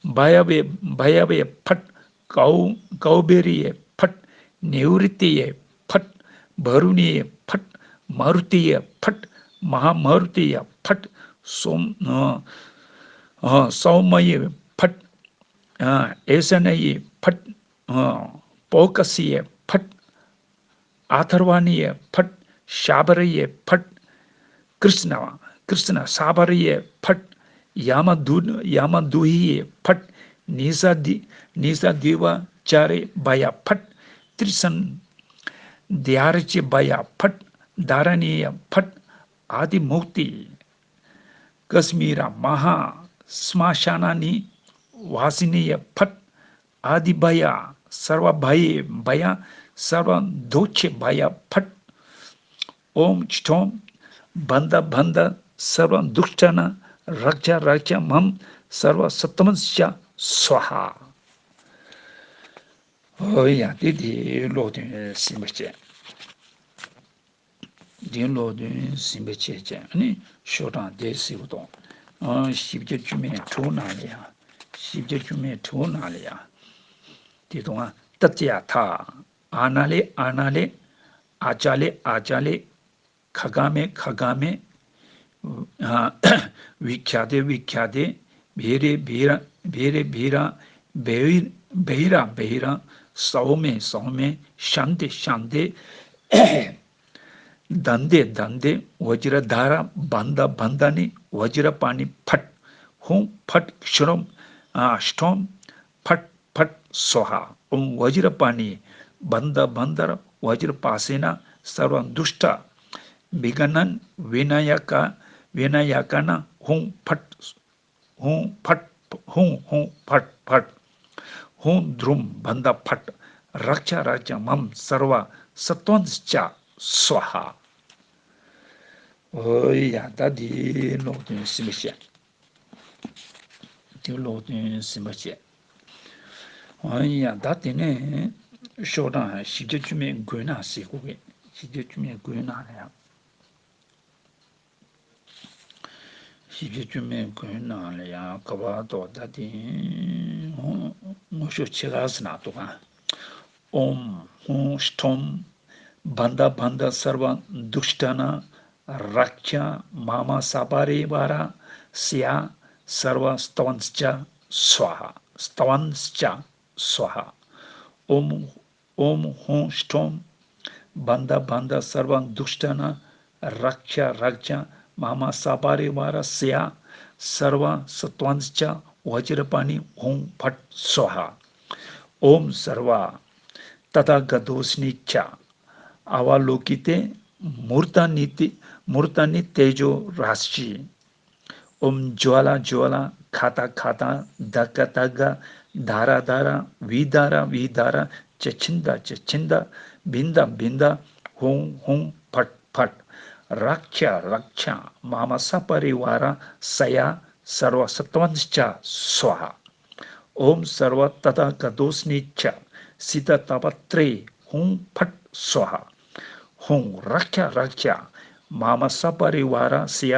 भैरवीय, भैरवीय फट्। कौ-, कौबेरीय फट्। निवृत्तीय फट्। वरुणीय फट्। मारुतीय फट्। महामारुतीय फट्। सौम-, अ, अ, सौमय फट्। अ, ऐशानीय फट्। अ, पौकसीय फट्। अथर्वाणीय फट्। शाबरीय फट्। कृष्ण, कृष्ण शाबरीय फट्। यामदु-, यामदूहीय फट्। निषादि-, निषादिवाचारे भय फट्। त्रिसंध्यारचे भय फट्। धारणीय फट्। आदिमुक्ति कश्मीर महाश्मशानानि वासिनीय फट्। आदि भय, सर्व भय, भय, सर्व दुःख भय फट्। ओम छ्टोम बंद बंद सर्व दुष्टन रक्ष रक्ष मम सर्व सत्वंश स्वाहा। ཨོ་ཡ། དེ་དེ་ཀློག་དོན་ཟིན་པ་བྱས། དེ་ཀློག་དོན་ཟིན་པ་བྱས་བྱས་ནི་ཤོག་གྲངས་དེ་ཟེར་བ་དང་། ཨ་བཞི་བརྒྱ་བཅུ་མེད་དྲུག་ནང་ལ་ཡང་། བཞི་བརྒྱ་བཅུ་མེད་དྲུག་ནང་ལ་ཡང་། དེ་དང་ཨ་ཏ་ཙ་ཡ་ཐ། ཨ་ན་ལེ་ཨ་ན་ལེ། ཨ་ཅ་ལེ་ཨ་ཅ་ལེ། ཁ་ག་མེ་ཁ་ག་མེ། ཨ་བི་ཁྱ་དེ་བི་ཁྱ་དེ། བེ་རེ་བེ་ར་བེ་རེ་བེ་ར། བེ་བེ་ར་བེ་ར། སའོ་མེ་སའོ་མེ། ཤན་དེ་ཤན་དེ། དན་དེ་དན་དེ། བཛྲ་དྷ་ར་བནྡྷ་བནྡྷ་ནི་བཛྲ་པཱ་ཎི་ཕཊ། ཧཱུྃ་ཕཊ་ཤྲོམ། ཨ་ཤྲོམ་ཕཊ་ཕཊ་སྭཱ་ཧཱ། ཨོཾ་བཛྲ་པཱ་ཎི་བནྡྷ་བནྡྷ་ར་བཛྲ་པཱ་ས་ན་སརྦ་དུཥྚ་བི་གྷ་ཎཱན་བི་ན་ཡ་ཀ་བི་ན་ཡ་ཀ་ན་ཧཱུྃ་ཕཊ། ཧཱུྃ་ཕཊ། ཧཱུྃ་ཧཱུྃ་ཕཊ་ཕཊ། ཧཱུྃ་དྲུཾ་བནྡྷ་ཕཊ། རཀྵ་རཀྵ་མཾ་སརྦ་སཏྭྐནྚ་སྭཱ་ཧཱ། ཨོ་ཡ། ད་འདི་ཀློག་དོན་ཟིན་པ་བྱས། འདི་ཀློག་དོན་ཟིན་པ་བྱས། ཨོ་ཡ། ད་དེ་ནས་ཤོག་གྲངས་བཞི་བརྒྱ་བཅུ་མེད་དགུའི་ནང་ཟེར་དགོས་ཀྱི། བཞི་བརྒྱ་བཅུ་མེད་དགུའི་ནང་ལ་ཡང་། བཞི་བརྒྱ་བཅུ་མེད་དགུའི་ནང་ལ་ཡང་ག་བར་དུ་ད་དེ་ངོ་ཤོག་ཕྱེད་ཀ་ཟེར་ན་འདུག་ག། ཨོཾ་ཧཱུྃ་ཤྲོམ་བནྡྷ་བནྡྷ་སརྦ་དུཥྚ་ན་རཀྵ་མ་མ་ས་པ་རི་ཝཱ་ར་སྱ་སརྦ་སཏྭྐནྚ་སྭཱ་ཧཱ། སཏྭྐནྚ་སྭཱ་ཧཱ། ཨོཾ་ཨོཾ་ཧཱུྃ་ཤྲོམ་བནྡྷ་བནྡྷ་སརྦ་དུཥྚ་ན་རཀྵ་རཀྵ་མ་མ་ས་པ་རི་ཝཱ་ར་སྱ་སརྦ་སཏྭྐནྚ་བཛྲ་པཱ་ཎི་ཧཱུྃ་ཕཊ་སྭཱ་ཧཱ། ཨོཾ་སརྦ་ཏ་ཐཱ་ག་ཏོ་སྨིཥྚ་ཨ་བ་ལོ་ཀི་ཏེ་མུརྟ་ནི་ཏེ་མུརྟ་ནི་ཏེ་ཇོ་རཱ་ཤི། ཨོཾ་ཇྭ་ལ་ཇྭ་ལ་ཁ་ཏ་ཁ་ཏ་དྷ་ཀ་དྷ་ཀ་དྷ་ར་དྷ་ར་བི་དྷ་ར་བི་དྷ་ར་ཅ་ཆིན་དྷ་ཅ་ཆིན་དྷ་བིན་དྷ་བིན་དྷ་ཧཱུྃ་ཧཱུྃ་ཕཊ་ཕཊ། རཀྵ་རཀྵ་མ་མ་ས་པ་རི་ཝཱ་ར་སྱ་སརྦ་སཏྭྐནྚ་སྭཱ་ཧཱ། ཨོཾ་སརྦ་ཏ་ཐཱ་ག་ཏོ་སྨིཥྚ་སི་ཏ་ཏ་པ་ཏྲེ་ཧཱུྃ་ཕཊ་སྭཱ་ཧཱ། ཧཱུྃ་རཀྵ་རཀྵ་མ་མ་ས་པ་རི་ཝཱ་ར་སྱ་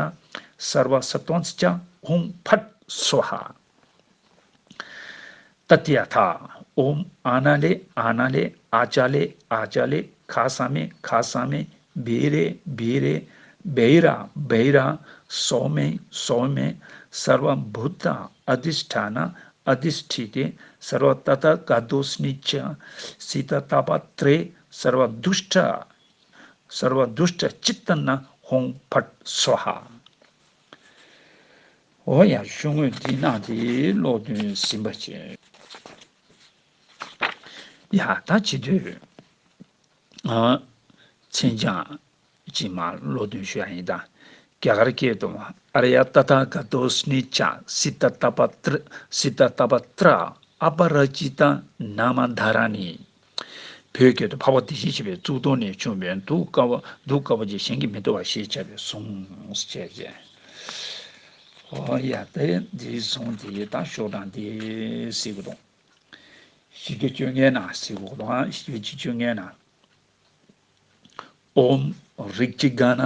སརྦ་སཏྭྐནྚ་ཧཱུྃ་ཕཊ་སྭཱ་ཧཱ། ཏ་ཏྱ་ཐཱ། ཨོཾ་ཨ་ན་ལེ་ཨ་ན་ལེ་ཨ་ཅ་ལེ་ཨ་ཅ་ལེ་ཁ་ས་མེ་ཁ་ས་མེ་བི་རེ་བི་རེ་བེ་ར་བེ་ར་སྭཱ་ཧཱ་སྭཱ་ཧཱ། སརྦ་བྷུ་ཏ་ཨ་དྷི་ཥྚ་ཨ་དྷི་ཥྚི་ཏེ་སརྦ་ཏ་ཐཱ་ག་ཏོ་སྨིཥྚ་སི་ཏ་ཏ་པ་ཏྲེ་སརྦ་དུཥྚ་སརྦ་དུཥྚ་ཅི་ཏ་ན་ཧཱུྃ་ཕཊ་སྭཱ་ཧཱ། འོ་ཡ། ཤོག་ངོས་འདི་ནང་དེ་ཀློག་འདོན་ཟིན་པ་བྱས། ཡ་ད་བྱེད་དུས། ཨ། མཚན་བྱང་ཅིག་མར་ཀློག་འདོན་ཞུ་ཡ་ཡིན་ད། རྒྱ་གར་སྐད་དུ། ཨཱརྱ་ཏ་ཐཱ་ག་ཏོ་སྨི་ཙ་སི་ཏ་ཏ་པ་ཏྲ། སི་ཏ་ཏ་པ་ཏྲ། ཨ་པ་ར་ཙི་ཏ་ན་མ་དྷ་ར་ཎི། བོད་སྐད་དུ། འཕགས་པ་དེ་བཞིན་གཤེགས་པའི་གཙུག་ཏོར་ནས་བྱུང་བའི་གདུགས་དཀར་པོ། གདུགས་དཀར་པོ་ཅན་གཞན་གྱིས་མི་ཐུབ་པ་ཞེས་བྱ་བའི་གཟུངས་ཞེས་བྱས། ཨོ་ཡ། དེ་འདིའི་གཟུངས་དེ་དང་ཤོག་གྲངས་དེ་གཟིགས་དགོས་དང་། བཞི་བརྒྱ་བཅོ་ལྔའི་ནང་གཟིགས་དགོས་དང་། བཞི་བརྒྱ་བཅོ་ལྔའི་ནང་། ཨོཾ་རིག་ཙི་ག་ན་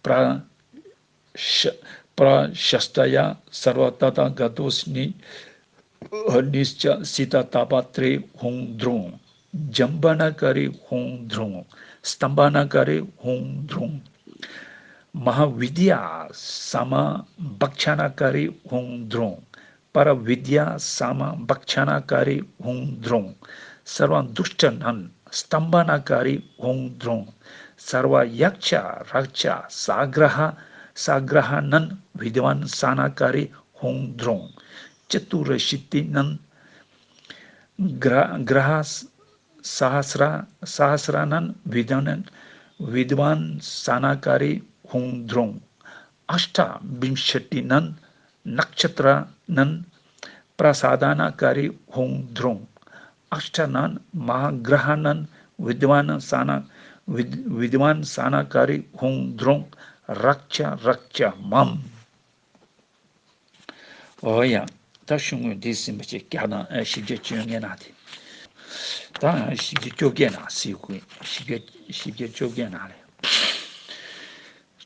པྲ་ཤ་པྲ་ཤ་སྟ་ཡ་སརྦ་ཏ་ཐཱ་ག་ཏོ་སྨི་ཙ་སི་ཏ་ཏ་པ་ཏྲེ་ཧཱུྃ་དྲུང་། ཛམྦྷ་ན་ཀ་རི་ཧཱུྃ་དྲུང་། སྟམྦྷ་ན་ཀ་རི་ཧཱུྃ་དྲུང་། མ་ཧཱ་བི་དྱ་ས་མ་བྷག་ཙ་ན་ཀ་རི་ཧཱུྃ་དྲུང་། པ་ར་བི་དྱ་ས་མ་བྷག་ཙ་ན་ཀ་རི་ཧཱུྃ་དྲུང་། སརྦ་དུཥྛ་ཎཱན་སྟམྦྷ་ན་ཀ་རི་ཧཱུྃ་དྲུང་། སརྦ་ཡཀྵ་རཀྵ་ས་གྲ་ཧ་ས་གྲ་ཧ་ཎཱན་བི་དྭ་ན་ས་ན་ཀ་རི་ཧཱུྃ་དྲུང་། ཅ་ཏུར་ཤི་ཏི་ཎཱན་གྲ་གྲ་ཧ་ས་ཧ་སྲ་ས་ཧ་སྲ་ཎཱན་བི་དྭ་ན་བི་དྭ་ན་ས་ན་ཀ་རི་ཧཱུྃ་དྲུང་། ཨཥྚ་བི་ཤ་ཏི་ཎཱན་ནཀྵ་ཏྲ་ཎཱན་པྲ་ས་ད་ན་ཀ་རི་ཧཱུྃ་དྲུང་། ཨཥྚ་ཎཱན་མ་ཧཱ་གྲ་ཧ་ཎཱན་བི་དྭ་ན་ས་ན་བི་བི་དྭ་ན་ས་ན་ཀ་རི་ཧཱུྃ་དྲུང་། རཀྵ་རཀྵ་མཾ། འོ་ཡ། ད་ཤོག་ངོས་འདི་ཟིན་པ་བྱས། བརྒྱ་དང་། ཨ། བཞི་བརྒྱ་བཅོ་ལྔའི་ནང་དེ། ད་བཞི་བརྒྱ་བཅོ་བརྒྱད་ནང་གཟིགས་དགོས། བཞི་བརྒྱ་བཞི་བརྒྱ་བཅོ་བརྒྱད་ནང་ལས།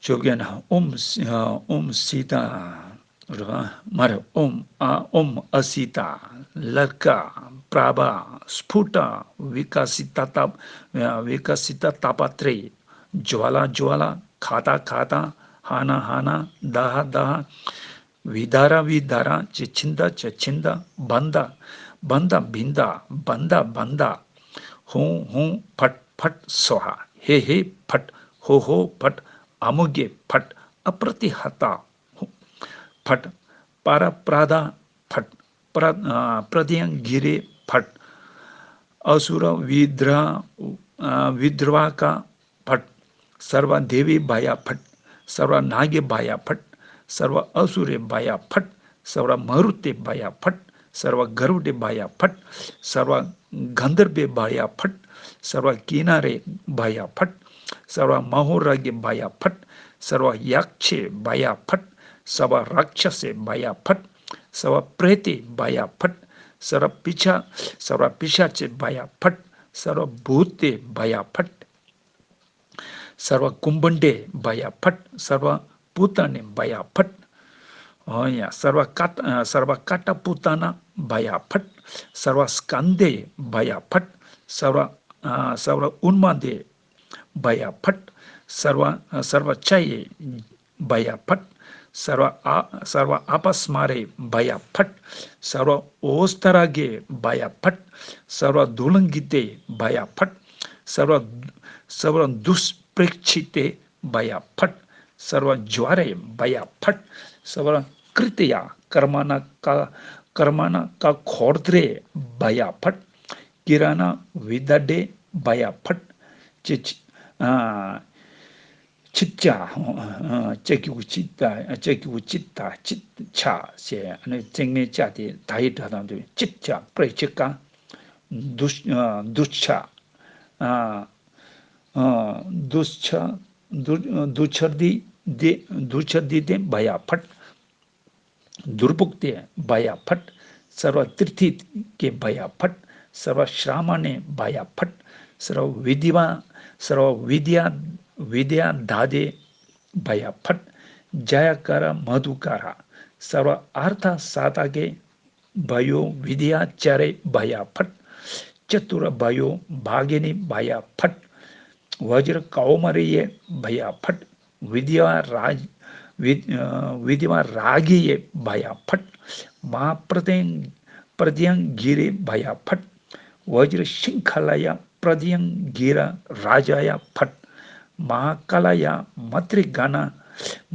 བཅོ་བརྒྱད་ནང་། ཨོཾ་སི་ཨ་ཨོཾ་སི་ཏ་རེད་པ། མ་རེད། ཨོཾ་ཨ་ཨོཾ་ཨ་སི་ཏ་ལརྐ་པྲ་བྷ་སྤུ་ཊ་བི་ཀ་སི་ཏ་ཏ་བི་ཀ་སི་ཏ་ཏ་པ་ཏྲེ། ཇྭ་ལ་ཇྭ་ལ་ཁ་ཏ་ཁ་ཏ་ཧ་ན་ཧ་ན་དྷ་དྷ། བི་དྷ་ར་བི་དྷ་ར་ཅི་ཆིན་ད་ཅི་ཆིན་ད། བན་ད་བན་ད་བིན་ད་བན་ད་བན་ད། ཧཱུྃ་ཧཱུྃ་ཕཊ་ཕཊ་སྭཱ་ཧཱ། ཧེ་ཧེ་ཕཊ་ཧོ་ཧོ་ཕཊ། ཨ་མོ་གྷེ་ཕཊ། ཨ་པྲ་ཏི་ཧ་ཏ་ཕཊ། པ་ར་པྲ་དྷ་ཕཊ། པྲ་ཨ་པྲ་ཏྱ་གྷི་རེ་ཕཊ། ཨ་སུ་ར་བི་དྲ་ཨ་བི་དྲ་བ་ཀ་ཕཊ། སརྦ་དེ་བི་བྷ་ཡ་ཕཊ། སརྦ་ནཱ་གི་བྷ་ཡ་ཕཊ། སརྦ་ཨ་སུ་རི་བྷ་ཡ་ཕཊ། སརྦ་མ་རུ་ཏི་བྷ་ཡ་ཕཊ། སརྦ་ག་རུ་ཏི་བྷ་ཡ་ཕཊ། སརྦ་གན་དརྦི་བྷ་ཡ་ཕཊ། སརྦ་ཀི་ན་རི་བྷ་ཡ་ཕཊ། སརྦ་མ་ཧོ་ར་གི་བྷ་ཡ་ཕཊ། སརྦ་ཡཀ་ཆེ་བྷ་ཡ་ཕཊ། སརྦ་རཀྵ་སི་བྷ་ཡ་ཕཊ། སརྦ་པྲེ་ཏི་བྷ་ཡ་ཕཊ། སརྦ་པི་ཤ་སརྦ་པི་ཤ་ཅི་བྷ་ཡ་ཕཊ། སརྦ་བྷུ་ཏི་བྷ་ཡ་ཕཊ། སརྦ་ཀུམྦྷ་ཎྜེ་བྷ་ཡ་ཕཊ། སརྦ་པུ་ཏ་ཎེ་བྷ་ཡ་ཕཊ། ཨོ་ཡ། སརྦ་ཀ་ཨ་སརྦ་ཀ་ཏ་པུ་ཏ་ན་བྷ་ཡ་ཕཊ། སརྦ་སྐན་དྷེ་བྷ་ཡ་ཕཊ། སརྦ་ཨ་སརྦ་ཨུན་མ་དྷེ་བྷ་ཡ་ཕཊ། སརྦ་ཨ་སརྦ་ཙ་ཡེ་བྷ་ཡ་ཕཊ། སརྦ་ཨ་སརྦ་ཨ་པ་སྨ་རེ་བྷ་ཡ་ཕཊ། སརྦ་ཨོ་སྟ་ར་གེ་བྷ་ཡ་ཕཊ། སརྦ་དུ་ལང་གི་ཏེ་བྷ་ཡ་ཕཊ། སརྦ་སརྦ་དུས་པྲེཀ་ཤི་ཏེ་བྷ་ཡ་ཕཊ། སརྦ་ཇྭ་རེ་བྷ་ཡ་ཕཊ། སརྦ་ཀྲི་ཏི་ཡ་ཀརྨ་ན་ཀ་ཀརྨ་ན་ཀ་ཁོརྡྲེ་བྷ་ཡ་ཕཊ། ཀི་ར་ཎ་བི་དྷ་ཌེ་བྷ་ཡ་ཕཊ། ཅི་ཅི་ཨ་ཅིད་ཅ། ཨ་ཅ་གི་གུ་ཅིད་ད། ཅ་གི་གུ་ཅིད་ད་ཅིད་ཆ་ཞེས། ཨ་ནི་བརྩེགས་མའི་ཅ་དེ་ད་ཡི་སྒྲ་དང་བསྡུས། ཅིད་ཅ་པྲེ་ཅི་ཀ། དུ་ཨ་དུ་ཆ། ཨ་ཨ་དུ་ཆ་དུ་དུ་ཆ་དྷི་དྷི་དུ་ཆ་དྷི་དྷེ་བྷ་ཡ་ཕཊ། དུར་བུག་ཏེ་བྷ་ཡ་ཕཊ། སརྦ་ཏྲྀ་ཐི་ཀེ་བྷ་ཡ་ཕཊ། སརྦ་ཤྲ་མ་ཎེ་བྷ་ཡ་ཕཊ། སརྦ་བི་དྷི་བ་སརྦ་བི་དྷྱ་བི་དྷྱ་དྷཱ་དྷེ་བྷ་ཡ་ཕཊ། ཛ་ཡ་ཀ་ར་མ་དྷུ་ཀ་ར། སརྦ་ཨརྡྷ་ས་ཏ་ཀེ་བྷ་ཡོ་བི་དྷྱ་ཙཱ་རེ་བྷ་ཡ་ཕཊ། ཅ་ཏུར་བྷ་ཡོ་བྷ་གི་ནི་བྷ་ཡ་ཕཊ། བཛྲ་ཀོ་མ་རི་ཡེ་བྷ་ཡ་ཕཊ། བི་དྷི་བ་རཱ་བི་ཨ་བི་དྷི་བ་རཱ་གི་ཡེ་བྷ་ཡ་ཕཊ། མ་ཧཱ་པྲ་ཏྱ་པྲ་ཏྱ་གྷི་རེ་བྷ་ཡ་ཕཊ། བཛྲ་ཤིང་ཁ་ལ་ཡ་པྲ་ཏྱ་གྷི་ར་རཱ་ཛ་ཡ་ཕཊ། མ་ཧཱ་ཀ་ལ་ཡ་མ་ཏྲི་ག་ཎ་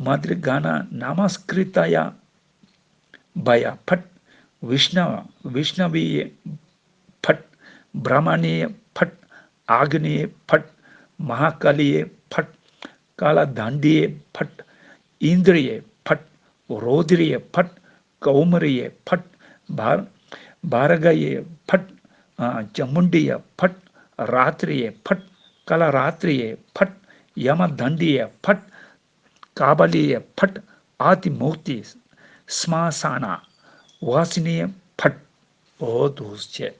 མ་ཏྲི་ག་ཎ་ན་མ་སྐྲི་ཏ་ཡ་ भय फट्। विष्णव विष्णवीय फट्। ब्रह्मणीय फट्। आग्नेय फट्। महाकालीय फट्। कालदंडीय फट्। इंद्रिय फट्। रौद्रीय फट्। कौमरीय फट्। भार भारगीय फट्। अ, चामुंडीय फट्। रात्रीय फट्। कालरात्रीय फट्। यमदंडीय फट्। कापालीय फट्। अतिमुक्ति श्मशान वासिनीय फट्། འོ་འདུག་སེ་བྱས།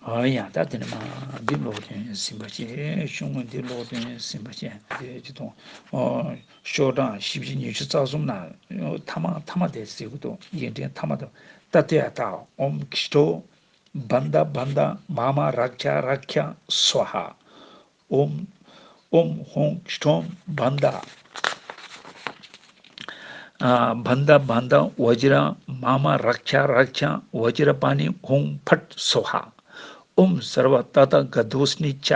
ཨ་ཡ། ད་དེ་ནས་མར་འདི་ཀློག་དོན་ཟིན་པ་བྱས། གཞུང་འདི་ཀློག་དོན་ཟིན་པ་བྱས། དེ་ཅི་ཐོང་། ཨོ། ཤོག་གྲངས་བཞི་བཅུ་ཉི་ཤུ་རྩ་གསུམ་ན་ཐ་མ་ཐ་མ་དེ་ཟེར་གི་འདུག་ཡིག་ཕྲེང་ཐ་མ་དེ། ཏ་ཏེ་ཡ་ཏ། ཨོཾ་ཁྲོ་བན་དྷ་བན་དྷ་མ་མ་རཀྵ་རཀྵ་སྭཱ་ཧཱ། ཨོཾ། ཨོཾ་ཧོཾ་ཁྲོཾ་བན་དྷ། ཨ། བན་དྷ་བན་དྷ་བཛྲ་མ་མ་རཀྵ་རཀྵ་བཛྲ་པཱ་ཎི་ཧོཾ་ཕཊ་སྭཱ་ཧཱ། ཨོཾ་སརྦ་ཏ་ཐཱ་ག་དོ་སྨྱི་ཅ།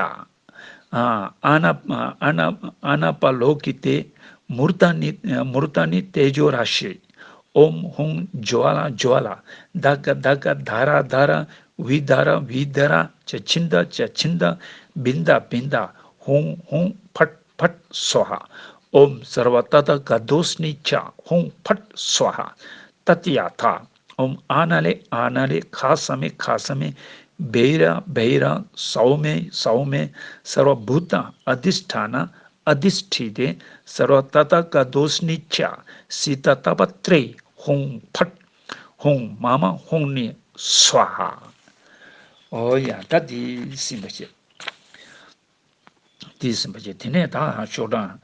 ཨ། ཨ་ན། ཨ་ན། ཨ་ན་པ་ལོ་ཀི་ཏེ་མུརྟ་ནི། མུརྟ་ནི་ཏེ་ཇོ་རཱ་ཤི། ཨོཾ་ཧོཾ་ཇྭ་ལ་ཇྭ་ལ་དྷ་ཀ་དྷ་ཀ་དྷ་ར་དྷ་ར་བི་དྷ་ར་བི་དྷ་ར་ཅ་ཆིན་དྷ་ཅ་ཆིན་དྷ་བིན་དྷ་བིན་དྷ། ཧོཾ་ཧོཾ་ཕཊ་ཕཊ་སྭཱ་ཧཱ། ཨོཾ་སརྦ་ཏ་ཐཱ་ག་དོ་སྨྱི་ཅ། ཧོཾ་ཕཊ་སྭཱ་ཧཱ། ཏ་ཏེ་ཡ་ཐ། ཨོཾ་ཨ་ན་ལེ་ཨ་ན་ལེ་ཁ་ས་མེ་ཁ་ས་མེ་བེ་ར་བེ་ར་ས་ཨོ་མེ་ས་ཨོ་མེ། སརྦ་བྷུ་ཏ་ཨ་དྷི་ཥྛ་ཨ་དྷི་ཥྛི་ཏེ་སརྦ་ཏ་ཐཱ་ག་དོ་སྨྱི་ཅ། སི་ཏ་ཏ་པ་ཏྲེ། ཧོཾ་ཕཊ། ཧོཾ་མ་མ་ཧོཾ་ནི་སྭཱ་ཧཱ། ཨོ་ཡ། ད་འདི་ཟིན་པ་བྱས། དེས་ཟིན་པ་བྱས། དེ་ནས་ད་ཤོག་གྲངས།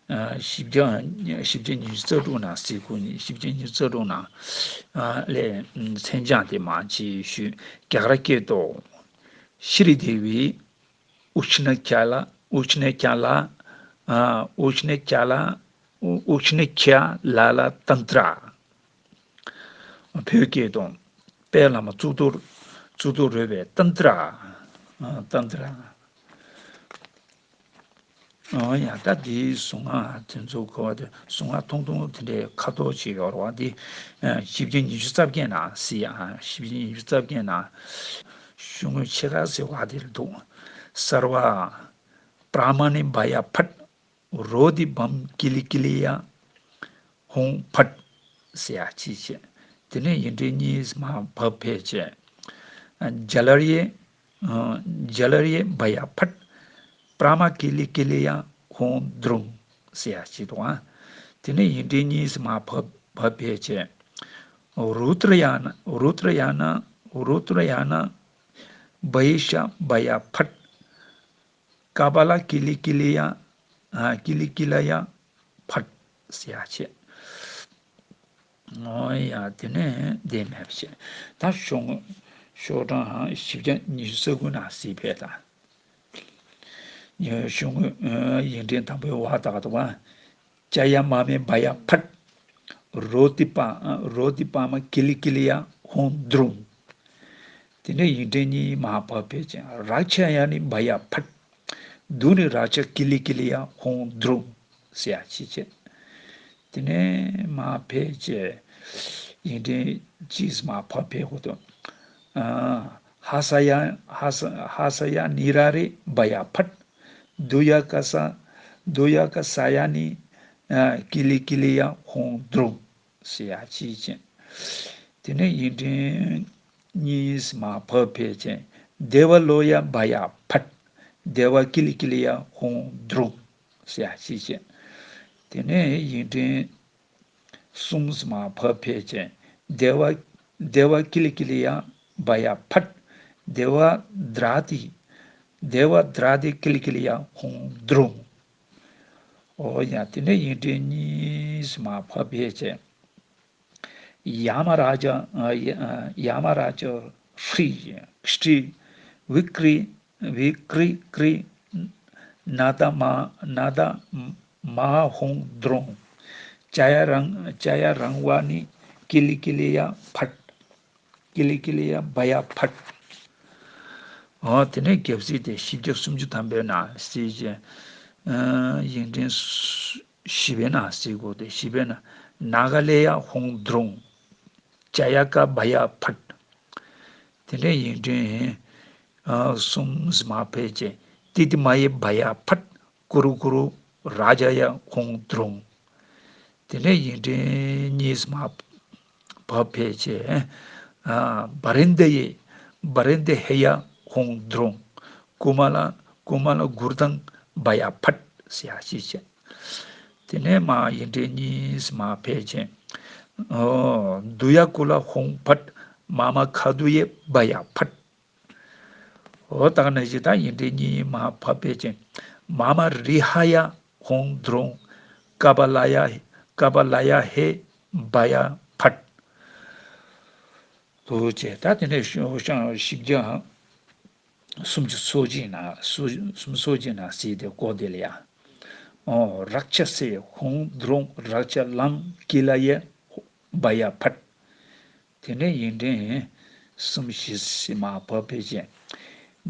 ཨ། བཞི་བརྒྱ། བཞི་བརྒྱ་ཉི་ཤུ་རྩ་དྲུག་ན་གཟིགས་དགོས་ནི། བཞི་བརྒྱ་ཉི་ཤུ་རྩ་དྲུག་ན། ཨ། ལས་མཚན་བྱང་དེ་མ་ཅིག་ཞུས། རྒྱ་གར་སྐད་དུ། ཤྲི་དེ་བི་ཨུ་ཥྛ་ཁྱ་ལ། ཨུ་ཥྛ་ཁྱ་ལ། ཨ། ཨུ་ཥྛ་ཁྱ་ལ། ཨུ་ཨུ་ཥྛ་ཁྱ་ལ་ལ་ཏན་ཏྲ། བོད་སྐད་དུ། དཔལ་ལྷ་མོ་གཙུག་ཏོར། གཙུག་ཏོར་རོལ་པའི་ཏན་ཏྲ། ཨ། ཏན་ཏྲ། ཨ་ཡ། ད་འདིའི་གཟུངས་སྔགས་དེ་ཚོ་གོ་བ་དེ། གཟུངས་སྔགས་ཐུང་ཐུང་དེ་འདྲའི་ཁ་དོག་ཅིག་ཡོད་རེད་བ། འདི། ཨ། བཞི་བརྒྱ་ཉི་ཤུ་རྩ་བརྒྱད་ན་སི་ཡ། བཞི་བརྒྱ་ཉི་ཤུ་རྩ་བརྒྱད་ན། གཞུང་ཆེ་ཁག་ཟེར་བ་དེ་འདུག་སརྦ་པྲ་མ་ཎི་བྷ་ཡ་ཕཊ། རོ་དྷི་བཾ་ཀི་ལི་ཀི་ལི་ཡ་ཧོཾ་ཕཊ་ཟེར་ཡ་ཅིག་བྱས། དེ་ནས་ཡིག་ཕྲེང་གཉིས་མར་བབས་ཕེབས་བྱས། ཛཱ་ལ་རི་ཡེ། ཛཱ་ལ་རི་ཡེ་བྷ་ཡ་ཕཊ། པྲ་མ་ཀི་ལི་ཀི་ལི་ཡ་ཧོཾ་དྲུང་ཟེར་ཡ་ཅིག་འདུག་ཨ། དེ་ནས་ཡིག་ཕྲེང་གཉིས་མར་བབས་བབས་ཕེབས་བྱས། རུ་ཏྲ་ཡ་ན། རུ་ཏྲ་ཡ་ན། རུ་ཏྲ་ཡ་ན་བྷ་ཡེ་ཤ་བྷ་ཡ་ཕཊ། ཀ་པ་ལ་ཀི་ལི་ཀི་ལི་ཡ། ཨ། ཀི་ལི་ཀི་ལ་ཡ་ཕཊ་ཟེར་ཡ་བྱས། ཨོ་ཡ། དེ་ནས་དེ་མེད་པ་བྱས། ད་ཤོག་ངོས། ཤོག་གྲངས་བཞི་བརྒྱ་ཉི་ཤུ་རྩ་དགུ་ན་གཟིགས་ཕེབས་དང་། ཤོག་ངོས། ཨ། ཡིག་ཕྲེང་དང་པོའི་བ་དག་འདུག་ག་ཙ་ཡ་མ་མེ་བྷ་ཡ་ཕཊ། རོ་དྷི་པ། རོ་དྷི་པ་མ་ཀི་ལི་ཀི་ལི་ཡ་ཧོཾ་དྲུང་། དེ་ནས་ཡིག་ཕྲེང་གཉིས་མར་བབས་ཕེབས་ཅིང་། རཀྵ་ཡ་ནི་བྷ་ཡ་ཕཊ། དྷཱུ་ནི་རཀྵ་ཀི་ལི་ཀི་ལི་ཡ་ཧོཾ་དྲུང་ཟེར་ཡ་ཅིག་བྱས། དེ་ནས་མར་ཕེབས་བྱས། ཡིག་ཕྲེང་གཅིག་མར་བབས་ཕེབས་གོ་དོ། ཨ། ཧ་ས་ཡ། ཧ་ས། ཧ་ས་ཡ་ནི་ར་རེ་བྷ་ཡ་ཕཊ། དྷཱུ་ཡ་ཀ་ས། དྷཱུ་ཡ་ཀ་ས་ཡ་ནི། ཨ། ཀི་ལི་ཀི་ལི་ཡ་ཧོཾ་དྲུང་ཟེར་ཡ་ཅིག་བྱས། དེ་ནས་ཡིག་ཕྲེང་གཉིས་མར་བབས་ཕེབས་བྱས། དེ་བ་ལོ་ཡ་བྷ་ཡ་ཕཊ། དེ་བ་ཀི་ལི་ཀི་ལི་ཡ་ཧོཾ་དྲུང་ཟེར་ཡ་ཅིག་བྱས། དེ་ནས་ཡིག་ཕྲེང་གསུམ་མར་བབས་ཕེབས་བྱས། དེ་བ། དེ་བ་ཀི་ལི་ཀི་ལི་ཡ་བྷ་ཡ་ཕཊ། དེ་བ་དྷ་ར་དྷི། དེ་བ་དྷ་ར་དྷི་ཀི་ལི་ཀི་ལི་ཡ་ཧོཾ་དྲུང་། ཨོ་ཡ། དེ་ནས་ཡིག་ཕྲེང་གཉིས་མར་བབས་ཕེབས་བྱས། ཡ་མ་རཱ་ཛ། ཨ། ཡ་ཡ་མ་རཱ་ཛ་ཧྲཱིཿ། ཤྲཱི། བི་ཀྲི། བི་ཀྲི་ཀྲི། ན་ད་མ། ན་ད་མ་ཧོཾ་དྲུང་། ཙ་ཡ་རང་། ཙ་ཡ་རང་ཝ་ནི་ཀི་ལི་ཀི་ལི་ཡ་ཕཊ། ཀི་ལི་ཀི་ལི་ཡ་བྷ་ཡ་ཕཊ། ཨོ། དེ་ནས་རྒྱབ་གཟིགས་དེ་བཞི་བརྒྱ་སུམ་ཅུ་ཐམ་པའི་ནང་གཟིགས་བྱས། ཨ། ཡིག་ཕྲེང་བཞི་པའི་ནང་གཟིགས་དགོས་ཏེ། བཞི་པའི་ནང་ ནཱ་ག་ལེ་ཡ་ཧཱུྃ་དྲུང་། ཙ་ཡ་ཀ་བྷ་ཡ་ཕཊ། དེ་ནས་ཡིན་དྲན་གསུམ་མ་ཕལ་ཆེར་ཏི་ཏི་མ་ཡེ་བྷ་ཡ་ཕཊ། ཀུ་རུ་ཀུ་རུ་རཱ་ཛ་ཡ་ཧཱུྃ་དྲུང་། དེ་ནས་ཡིན་དྲན་གཉིས་མ་བབ་ཕལ་ཆེར། བྷ་རེན་དི་ཡེ། བྷ་རེན་དི་ཧེ་ཡ་ཧཱུྃ་དྲུང་། ཀུ་མ་ལ་ཀུ་མ་ལ་གུར་དང་བྷ་ཡ་ཕཊ་ཟེར་ཡ་ཞིག་བྱས། དེ་ནས་མ་ཡིན་དྲན་གཉིས་མ་ཕལ་ཆེར། དུ་ཡ་ཀུ་ལ་ཧཱུྃ་ཕཊ། མ་མ་ཁ་དུ་ཡེ་བྷ་ཡ་ཕཊ། འོ་ད་ག་ནང་བཞིན་ད་ཡིན་དྲན་གཉིས་མ་བབ་ཕལ་ཆེར། མ་མ་རི་ཧ་ཡ་ཧཱུྃ་དྲུང་། ཀ་པ་ལ་ཡ་ཀ་པ་ལ་ཡ་ཧེ་བྷ་ཡ་ཕཊ། འདུག་ཅེས། ད་དེ་ནས་ཤོ་ཤང་བཞི་བརྒྱ་སུམ་ཅུ་སོ་གཅིག་ན་སུམ་སོ་གཅིག་ན་སྲིད་དེ་ཀོ་དེ་ལ་ཡ། ཨོ་རཀྵ་སེ་ཧཱུྃ་དྲུང་། རཀྵ་ལང་ཀི་ལ་ཡེ་བྷ་ཡ་ཕཊ། དེ་ནས་ཡིན་དྲན་གསུམ་བཞི་སྲིད་མ་བབ་ཕལ་ཆེར།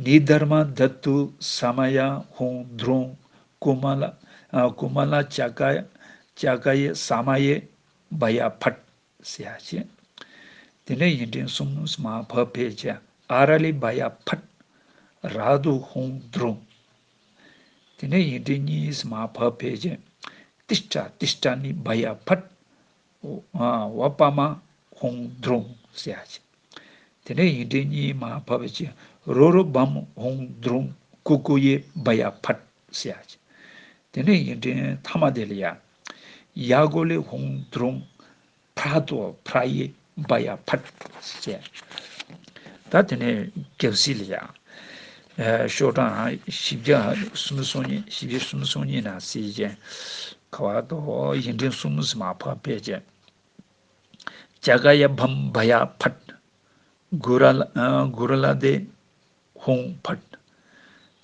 ནི་དྷརྨ་དྷཱ་ཏུ་ས་མ་ཡ་ཧཱུྃ་དྲུང་། ཀུ་མ་ལ་ཀུ་མ་ལ་ཙ་ཀ་ཙ་ཀ་ཡེ་ས་མ་ཡེ་བྷ་ཡ་ཕཊ། ཟེར་ཡ་བྱས། དེ་ནས་ཡིན་དྲན་གསུམ་མ་བབ་ཕལ་ཆེར། ཨ་ར་ལི་བྷ་ཡ་ཕཊ། རཱ་དྷུ་ཧཱུྃ་དྲུང་། དེ་ནས་ཡིན་དྲན་གཉིས་མ་བབ་ཕལ་ཆེར། ཏིཥྛ་ཏིཥྛ་ནི་བྷ་ཡ་ཕཊ། ཨ་བ་པ་མ་ཧཱུྃ་དྲུང་ཟེར་ཡ་བྱས། དེ་ནས་ཡིན་དྲན་གཉིས་མ་བབ་ཕལ་ཆེར། རུ་རུ་བྷམ་ཧཱུྃ་དྲུང་། ཀུ་ཀུ་ཡེ་བྷ་ཡ་ཕཊ་ཟེར་ཡ་བྱས། དེ་ནས་ཡིན་དྲན་ཐ་མ་དེ་ལ་ཡ། ཡ་གོ་ལེ་ཧཱུྃ་དྲུང་། ཕྲ་དོ་ཕྲ་ཡེ་བྷ་ཡ་ཕཊ་ཟེར། ད་དེ་ནས་རྒྱབ་སྲིད་ལ་ཡ། ཤོག་གྲངས་བཞི་བརྒྱ་སུམ་ཅུ་སོ་གཉིས། བཞི་བརྒྱ་སུམ་ཅུ་སོ་གཉིས་ན་སྲིད་ཅན། ག་བ་དོ་ཡིན་དྲན་གསུམ་མ་བབ་ཕལ་ཆེར། ཙ་ཀ་ཡ་བྷམ་བྷ་ཡ་ཕཊ། གུ་ར་ལ་གུ་ར་ལ་དེ་ཧཱུྃ་ཕཊ།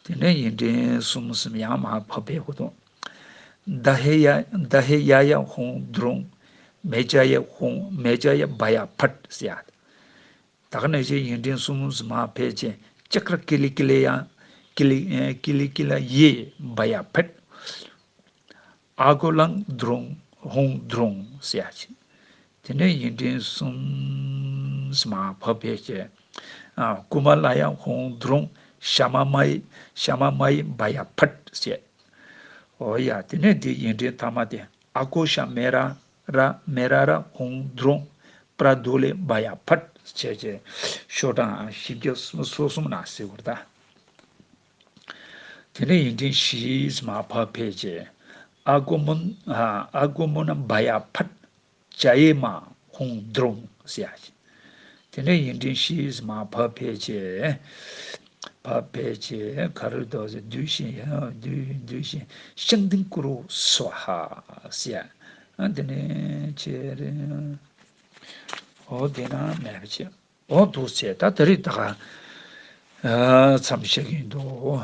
དེ་ནས་ཡིན་དྲན་གསུམ་གསུམ་ཡང་མ་བབ་ཕལ་གོ་དོ། ད་ཧེ་ཡ་ད་ཧེ་ཡ་ཡ་ཧཱུྃ་དྲུང་། མེ་ཙ་ཡ་ཧཱུྃ་མེ་ཙ་ཡ་བྷ་ཡ་ཕཊ་ཟེར་ཡ། ད་ག་ནང་བཞིན་ཡིན་དྲན་གསུམ་གསུམ་མ་ཕལ་ཆེར། ཙཀྲ་ཀི་ལི་ཀི་ལི་ཡ་ཀི་ལི་ཀི་ལི་ཀི་ལ་ཡེ་བྷ་ཡ་ཕཊ། ཨ་གོ་ལང་དྲུང་ཧཱུྃ་དྲུང་ཟེར་ཡ་བྱས། དེ་ནས་ཡིན་དྲན་གསུམ་མ་བབ་ཕལ་ཆེར། ཀུ་མ་ལ་ཡ་ཧཱུྃ་དྲུང་། ཤ་མ་མ་ཡེ་ཤ་མ་མ་ཡེ་བྷ་ཡ་ཕཊ་བྱས། འོ་ཡ་དེ་ནས་འདི་ཡིན་དྲན་ཐ་མ་དེ། ཨ་གོ་ཤ་མེ་ར་ར་མེ་ར་ར་ཧཱུྃ་དྲུང་། པྲ་དུ་ལེ་བྷ་ཡ་ཕཊ་བྱས་བྱས། ཤོག་གྲངས་བཞི་བརྒྱ་སོ་གསུམ་ན་སྲིད་གོ་ད། དེ་ནས་ཡིན་དྲན་བཞི་མ་བབ་ཕལ་ཆེར། ཨ་གོ་མུན་ཨ་གོ་མུན་བྷ་ཡ་ཕཊ། ཙ་ཡེ་མ་ཧཱུྃ་དྲུང་ཟེར་ཡ་ཞིག་དེ་ནས་ཡིན་དྲན་བཞི་མ་བབ་ཕལ་ཆེར། བབ་ཕལ་ཆེར་ག་རེ་འདུག་ཟེར། བདུད་བཞི་ཡ་བདུད་བདུད་བཞི་ཤིང་ཏིང་ཀུ་རུ་སྭཱ་ཧཱ་ཟེར་ཡ། དེ་ནས་ཆེ་རེ། འོ་དེ་ན་མེད་པ་ཆེ། འོ་འདུག་ཟེར། ད་ད་རེས་ད་ག་མཚམས་བཞག་གིན་འདུག